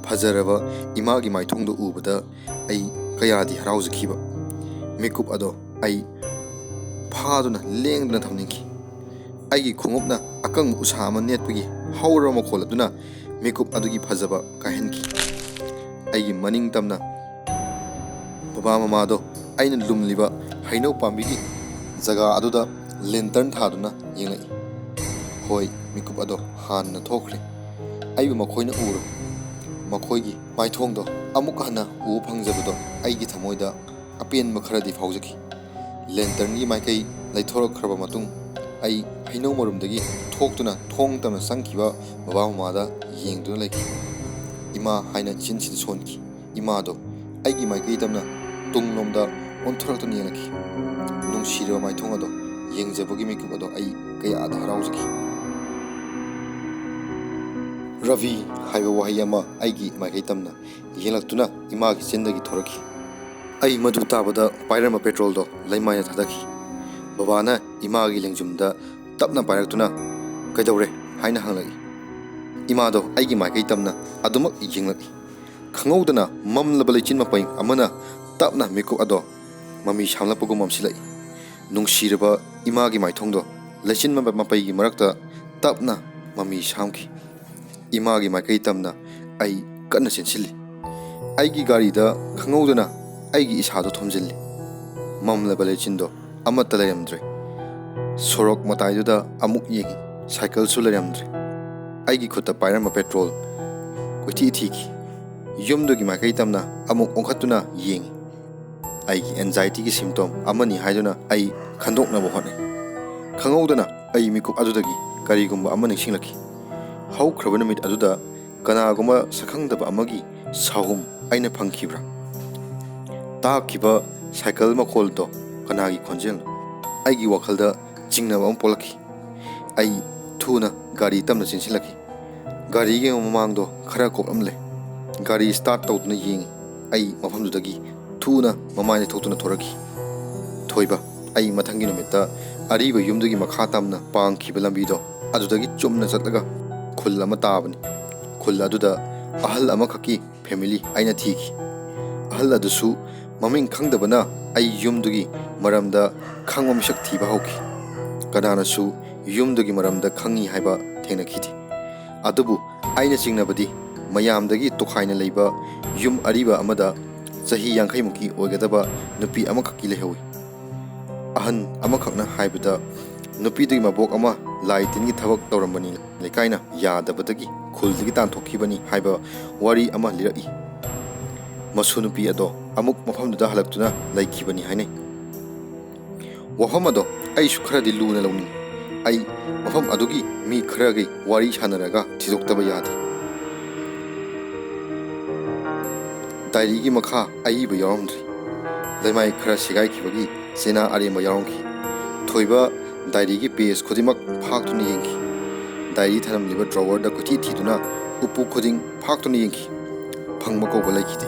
ꯐꯖꯔꯕ ꯏꯃꯥꯒꯤ ꯃꯥꯏꯊꯣꯡꯗꯣ ꯎꯕꯗ ꯑꯩ ꯀꯌꯥꯗꯤ ꯍꯔꯥꯎꯖꯈꯤꯕ꯫ ꯃꯤꯀꯨꯞ ꯑꯗꯣ ꯑꯩ ꯐꯥꯗꯨꯅ ꯂꯦꯡꯗꯅ ꯊꯝꯅꯤꯡꯈꯤ꯫ ꯑꯩꯒꯤ ꯈꯣꯡꯎꯞꯅ ꯑꯀꯪꯕ ꯎꯁꯥ ꯑꯃ ꯅꯦꯠꯄꯒꯤ ꯍꯧꯔꯕ ꯃꯈꯣꯜ ꯑꯗꯨꯅ ꯃꯤꯀꯨꯞ ꯑꯗꯨꯒꯤ ꯐꯖꯕ ꯀꯥꯏꯍꯟꯈꯤ꯫ ꯑꯩꯒꯤ ꯃꯅꯤꯡ ꯇꯝꯅ ꯕꯕꯥ ꯃꯃꯥꯗꯣ ꯑꯩꯅ ꯂꯨꯝꯂꯤꯕ ꯍꯩꯅꯧ ꯄꯥꯝꯕꯤꯒꯤ ꯖꯒꯥ ꯑꯗꯨꯗ ꯂꯦꯟꯇꯔꯟ ꯊꯥꯗꯨꯅ ꯌꯦꯡꯂꯛꯏ꯫ ꯍꯣꯏ, ꯃꯤꯀꯨꯞ ꯑꯗꯣ ꯍꯥꯟꯅ ꯊꯣꯛꯈ꯭ꯔꯦ꯫ ꯑꯩꯕꯨ ꯃꯈꯣꯏꯅ ꯎꯔꯣꯏ꯫ ꯃꯈꯣꯏꯒꯤ ꯃꯥꯏꯊꯣꯡꯗꯣ ꯑꯃꯨꯛ ꯍꯟꯅ ꯎꯕ ꯐꯪꯖꯕꯗꯣ ꯑꯩꯒꯤ ꯊꯃꯣꯏꯗ ꯑꯄꯦꯟꯕ ꯈꯔꯗꯤ ꯐꯥꯎꯖꯈꯤ꯫ ꯂꯦꯟꯇꯔꯟꯒꯤ ꯃꯥꯏꯀꯩ ꯂꯩꯊꯣꯔꯛꯈ꯭ꯔꯕ ꯃꯇꯨꯡ, ꯑꯩ ꯍꯩꯅꯧ ꯃꯔꯨꯝꯗꯒꯤ ꯊꯣꯛꯇꯨꯅ ꯊꯣꯡ ꯇꯝꯅ ꯆꯪꯈꯤꯕ ꯕꯕꯥ ꯃꯃꯥꯗ ꯌꯦꯡꯗꯨꯅ ꯂꯩꯈꯤ꯫ "ꯏꯃꯥ" ꯍꯥꯏꯅ ꯏꯆꯤꯟ ꯁꯤꯟ ꯁꯣꯟꯈꯤ꯫ ꯏꯃꯥꯗꯣ ꯑꯩꯒꯤ ꯃꯥꯏꯀꯩ ꯇꯝꯅ ꯇꯨꯡꯂꯣꯝꯗ ꯑꯣꯟꯊꯣꯔꯛꯇꯨꯅ ꯌꯦꯡꯂꯛꯈꯤ꯫ ꯅꯨꯡꯁꯤꯔꯕ ꯃꯥꯏꯊꯣꯡ ꯑꯗꯣ ꯌꯦꯡꯖꯕꯒꯤ ꯃꯤꯀꯨꯞ ꯑꯗꯣ ꯑꯩ ꯀꯌꯥꯗ ꯍꯔꯥꯎꯖꯈꯤ꯫ "ꯔꯕꯤ" ꯍꯥꯏꯕ ꯋꯥꯍꯩ ꯑꯃ ꯑꯩꯒꯤ ꯃꯥꯏꯀꯩ ꯇꯝꯅ ꯌꯦꯡꯂꯛꯇꯨꯅ ꯏꯃꯥꯒꯤ ꯆꯤꯟꯗꯒꯤ ꯊꯣꯔꯛꯈꯤ꯫ ꯑꯩ ꯃꯗꯨ ꯇꯥꯕꯗ ꯄꯥꯏꯔꯝꯕ ꯄꯦꯇ꯭ꯔꯣꯜꯗꯣ ꯂꯩꯃꯥꯏꯗ ꯊꯥꯗꯈꯤ꯫ ꯕꯕꯥꯅ ꯏꯃꯥꯒꯤ ꯂꯦꯡꯖꯨꯝꯗ ꯇꯞꯅ ꯄꯥꯏꯔꯛꯇꯨꯅ, "ꯀꯩꯗꯧꯔꯦ?" ꯍꯥꯏꯅ ꯍꯪꯂꯛꯏ꯫ ꯏꯃꯥꯗꯣ ꯑꯩꯒꯤ ꯃꯥꯏꯀꯩ ꯇꯝꯅ ꯑꯗꯨꯃꯛ ꯌꯦꯡꯂꯛꯏ꯫ ꯈꯪꯍꯧꯗꯅ ꯃꯝꯂꯕ ꯂꯩꯆꯤꯟ ꯃꯄꯩ ꯑꯃꯅ ꯇꯞꯅ ꯃꯤꯀꯨꯞ ꯑꯗꯣ ꯃꯃꯤ ꯁꯥꯝꯂꯛꯄꯒꯨꯝ ꯃꯝꯁꯤꯜꯂꯛꯏ꯫ ꯅꯨꯡꯁꯤꯔꯕ ꯏꯃꯥꯒꯤ ꯃꯥꯏꯊꯣꯡꯗꯣ ꯂꯩꯆꯤꯟ ꯃꯄ-, ꯃꯄꯩꯒꯤ ꯃꯔꯛꯇ ꯇꯞꯅ ꯃꯃꯤ ꯁꯥꯝꯈꯤ꯫ ꯏꯃꯥꯒꯤ ꯃꯥꯏꯀꯩ ꯇꯝꯅ ꯑꯩ ꯀꯟꯅ ꯆꯦꯟꯁꯤꯜꯂꯤ꯫ ꯑꯩꯒꯤ ꯒꯥꯔꯤꯗ ꯈꯪꯍꯧꯗꯅ ꯑꯩꯒꯤ ꯏꯁꯥꯗꯣ ꯊꯣꯝꯖꯤꯜꯂꯤ꯫ ꯃꯝꯂꯕ ꯂꯩꯆꯤꯟꯗꯣ ꯑꯃꯠꯇ ꯂꯩꯔꯝꯗ꯭ꯔꯦ꯫ ꯁꯣꯔꯣꯛ ꯃꯇꯥꯏꯗꯨꯗ ꯑꯃꯨꯛ ꯌꯦꯡꯉꯤ꯫ ꯁꯥꯏꯀꯜꯁꯨ ꯂꯩꯔꯝꯗ꯭ꯔꯦ꯫ ꯑꯩꯒꯤ ꯈꯨꯠꯇ ꯄꯥꯏꯔꯝꯕ ꯄꯦꯇ꯭ꯔꯣꯜ ꯀꯣꯏꯊꯤ ꯊꯤꯈꯤ꯫ ꯌꯨꯝꯗꯨꯒꯤ ꯃꯥꯏꯀꯩ ꯇꯝꯅ ꯑꯃꯨꯛ ꯑꯣꯟꯈꯠꯇꯨꯅ ꯌꯦꯡꯉꯤ꯫ ꯑꯩꯒꯤ ꯑꯦꯟꯖꯥꯏꯇꯤꯒꯤ ꯁꯤꯝꯇꯣꯝ ꯑꯃꯅꯤ ꯍꯥꯏꯗꯨꯅ ꯑꯩ ꯈꯟꯗꯣꯛꯅꯕ ꯍꯣꯠꯅꯩ꯫ ꯈꯪꯍꯧꯗꯅ ꯑꯩ ꯃꯤꯀꯨꯞ ꯑꯗꯨꯗꯒꯤ ꯀꯔꯤꯒꯨꯝꯕ ꯑꯃ ꯅꯤꯡꯁꯤꯡꯂꯛꯈꯤ꯫ ꯍꯧꯈ꯭ꯔꯕ ꯅꯨꯃꯤꯠ ꯑꯗꯨꯗ ꯀꯅꯥꯒꯨꯝꯕ ꯁꯛꯈꯪꯗꯕ ꯑꯃꯒꯤ ꯁꯥꯍꯨꯝ ꯑꯩꯅ ꯐꯪꯈꯤꯕ꯭ꯔꯥ? ꯇꯥꯈꯤꯕ ꯁꯥꯏꯀꯜ ꯃꯈꯣꯜꯗꯣ ꯀꯅꯥꯒꯤ ꯈꯣꯟꯖꯦꯜꯅꯣ? ꯑꯩꯒꯤ ꯋꯥꯈꯜꯗ ꯆꯤꯡꯅꯕ ꯑꯃ ꯄꯣꯛꯂꯛꯈꯤ꯫ ꯑꯩ ꯊꯨꯅ ꯒꯥꯔꯤ ꯇꯞꯅ ꯆꯦꯟꯁꯤꯜꯂꯛꯈꯤ꯫ ꯒꯥꯔꯤꯒꯤ ꯃꯃꯥꯡꯗꯣ ꯈꯔ ꯀꯣꯞꯂꯝꯂꯦ꯫ ꯒꯥꯔꯤ ꯁ꯭ꯇꯥꯔꯠ ꯇꯧꯗꯨꯅ ꯌꯦꯡꯉꯤ꯫ ꯑꯩ ꯃꯐꯝꯗꯨꯗꯒꯤ ꯊꯨꯅ ꯃꯃꯥꯏꯗ ꯊꯣꯛꯇꯨꯅ ꯊꯣꯔꯛꯈꯤ꯫ ꯊꯣꯏꯕ, ꯑꯩ ꯃꯊꯪꯒꯤ ꯅꯨꯃꯤꯠꯇ ꯑꯔꯤꯕ ꯌꯨꯝꯗꯨꯒꯤ ꯃꯈꯥ ꯇꯝꯅ ꯄꯥꯡꯈꯤꯕ ꯂꯝꯕꯤꯗꯣ ꯑꯗꯨꯗꯒꯤ ꯆꯨꯝꯅ ꯆꯠꯂꯒ ꯈꯨꯜ ꯑꯃ ꯇꯥꯕꯅꯤ꯫ ꯈꯨꯜ ꯑꯗꯨꯗ ꯑꯍꯜ ꯑꯃꯈꯛꯀꯤ ꯐꯦꯃꯤꯂꯤ ꯑꯩꯅ ꯊꯤꯈꯤ꯫ ꯑꯍꯜ ꯑꯗꯨꯁꯨ ꯃꯃꯤꯡ ꯈꯪꯗꯕꯅ ꯑꯩ ꯌꯨꯝꯗꯨꯒꯤ ꯃꯔꯝꯗ ꯈꯪꯕ ꯃꯤꯁꯛ ꯊꯤꯕ ꯍꯧꯈꯤ꯫ ꯀꯅꯥꯅꯁꯨ ꯌꯨꯝꯗꯨꯒꯤ ꯃꯔꯝꯗ ꯈꯪꯉꯤ ꯍꯥꯏꯕ ꯊꯦꯡꯅꯈꯤꯗꯦ꯫ ꯑꯗꯨꯕꯨ ꯑꯩꯅ ꯆꯤꯡꯅꯕꯗꯤ ꯃꯌꯥꯝꯗꯒꯤ ꯇꯣꯈꯥꯏꯅ ꯂꯩꯕ ꯌꯨꯝ ꯑꯔꯤꯕ ꯑꯃꯗ ꯆꯍꯤ ꯌꯥꯡꯈꯩꯃꯨꯛꯀꯤ ꯑꯣꯏꯒꯗꯕ ꯅꯨꯄꯤ ꯑꯃꯈꯛꯀꯤ ꯂꯩꯍꯧꯏ꯫ ꯑꯍꯟ ꯑꯃꯈꯛꯅ ꯍꯥꯏꯕꯗ, ꯅꯨꯄꯤꯗꯨꯒꯤ ꯃꯕꯣꯛ ꯑꯃ ꯂꯥꯏ ꯇꯤꯟꯒꯤ ꯊꯕꯛ ꯇꯧꯔꯝꯕꯅꯤ, ꯂꯩꯀꯥꯏꯅ ꯌꯥꯗꯕꯗꯒꯤ ꯈꯨꯜꯗꯒꯤ ꯇꯥꯟꯊꯣꯛꯈꯤꯕꯅꯤ ꯍꯥꯏꯕ ꯋꯥꯔꯤ ꯑꯃ ꯂꯤꯔꯛꯏ꯫ ꯃꯁꯨ ꯅꯨꯄꯤ ꯑꯗꯣ ꯑꯃꯨꯛ ꯃꯐꯝꯗꯨꯗ ꯍꯜꯂꯛꯇꯨꯅ ꯂꯩꯈꯤꯕꯅꯤ ꯍꯥꯏꯅꯩ꯫ ꯋꯥꯐꯝ ꯑꯗꯣ ꯑꯩꯁꯨ ꯈꯔꯗꯤ ꯂꯨꯅ ꯂꯧꯅꯤꯡꯏ꯫ ꯑꯩ ꯃꯐꯝ ꯑꯗꯨꯒꯤ ꯃꯤ ꯈꯔꯒꯤ ꯋꯥꯔꯤ ꯁꯥꯟꯅꯔꯒ ꯊꯤꯗꯣꯛꯇꯕ ꯌꯥꯗꯦ꯫ ꯗꯥꯏꯔꯤꯒꯤ ꯃꯈꯥ ꯑꯏꯕ ꯌꯥꯎꯔꯝꯗ꯭ꯔꯤ꯫ ꯂꯩꯃꯥꯏ ꯈꯔ ꯁꯦꯒꯥꯏꯈꯤꯕꯒꯤ ꯆꯩꯅꯥ ꯑꯔꯦꯝꯕ ꯌꯥꯎꯔꯝꯈꯤ꯫ ꯊꯣꯏꯕ diaryꯒꯤ page ꯈꯨꯗꯤꯡꯃꯛ ꯐꯥꯛꯇꯨꯅ ꯌꯦꯡꯈꯤ꯫ Diary ꯊꯅꯝꯂꯤꯕ drawerꯗ ꯀꯣꯏꯊꯤ ꯊꯤꯗꯨꯅ ꯎꯄꯨ ꯈꯨꯗꯤꯡ ꯐꯥꯛꯇꯨꯅ ꯌꯦꯡꯈꯤ꯫ ꯐꯪꯕ ꯀꯧꯕ ꯂꯩꯈꯤꯗꯦ꯫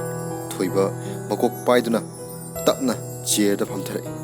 ꯊꯣꯏꯕ ꯃꯀꯣꯛ ꯄꯥꯏꯗꯨꯅ ꯇꯞꯅ chairꯗ ꯐꯝꯊꯔꯛꯏ꯫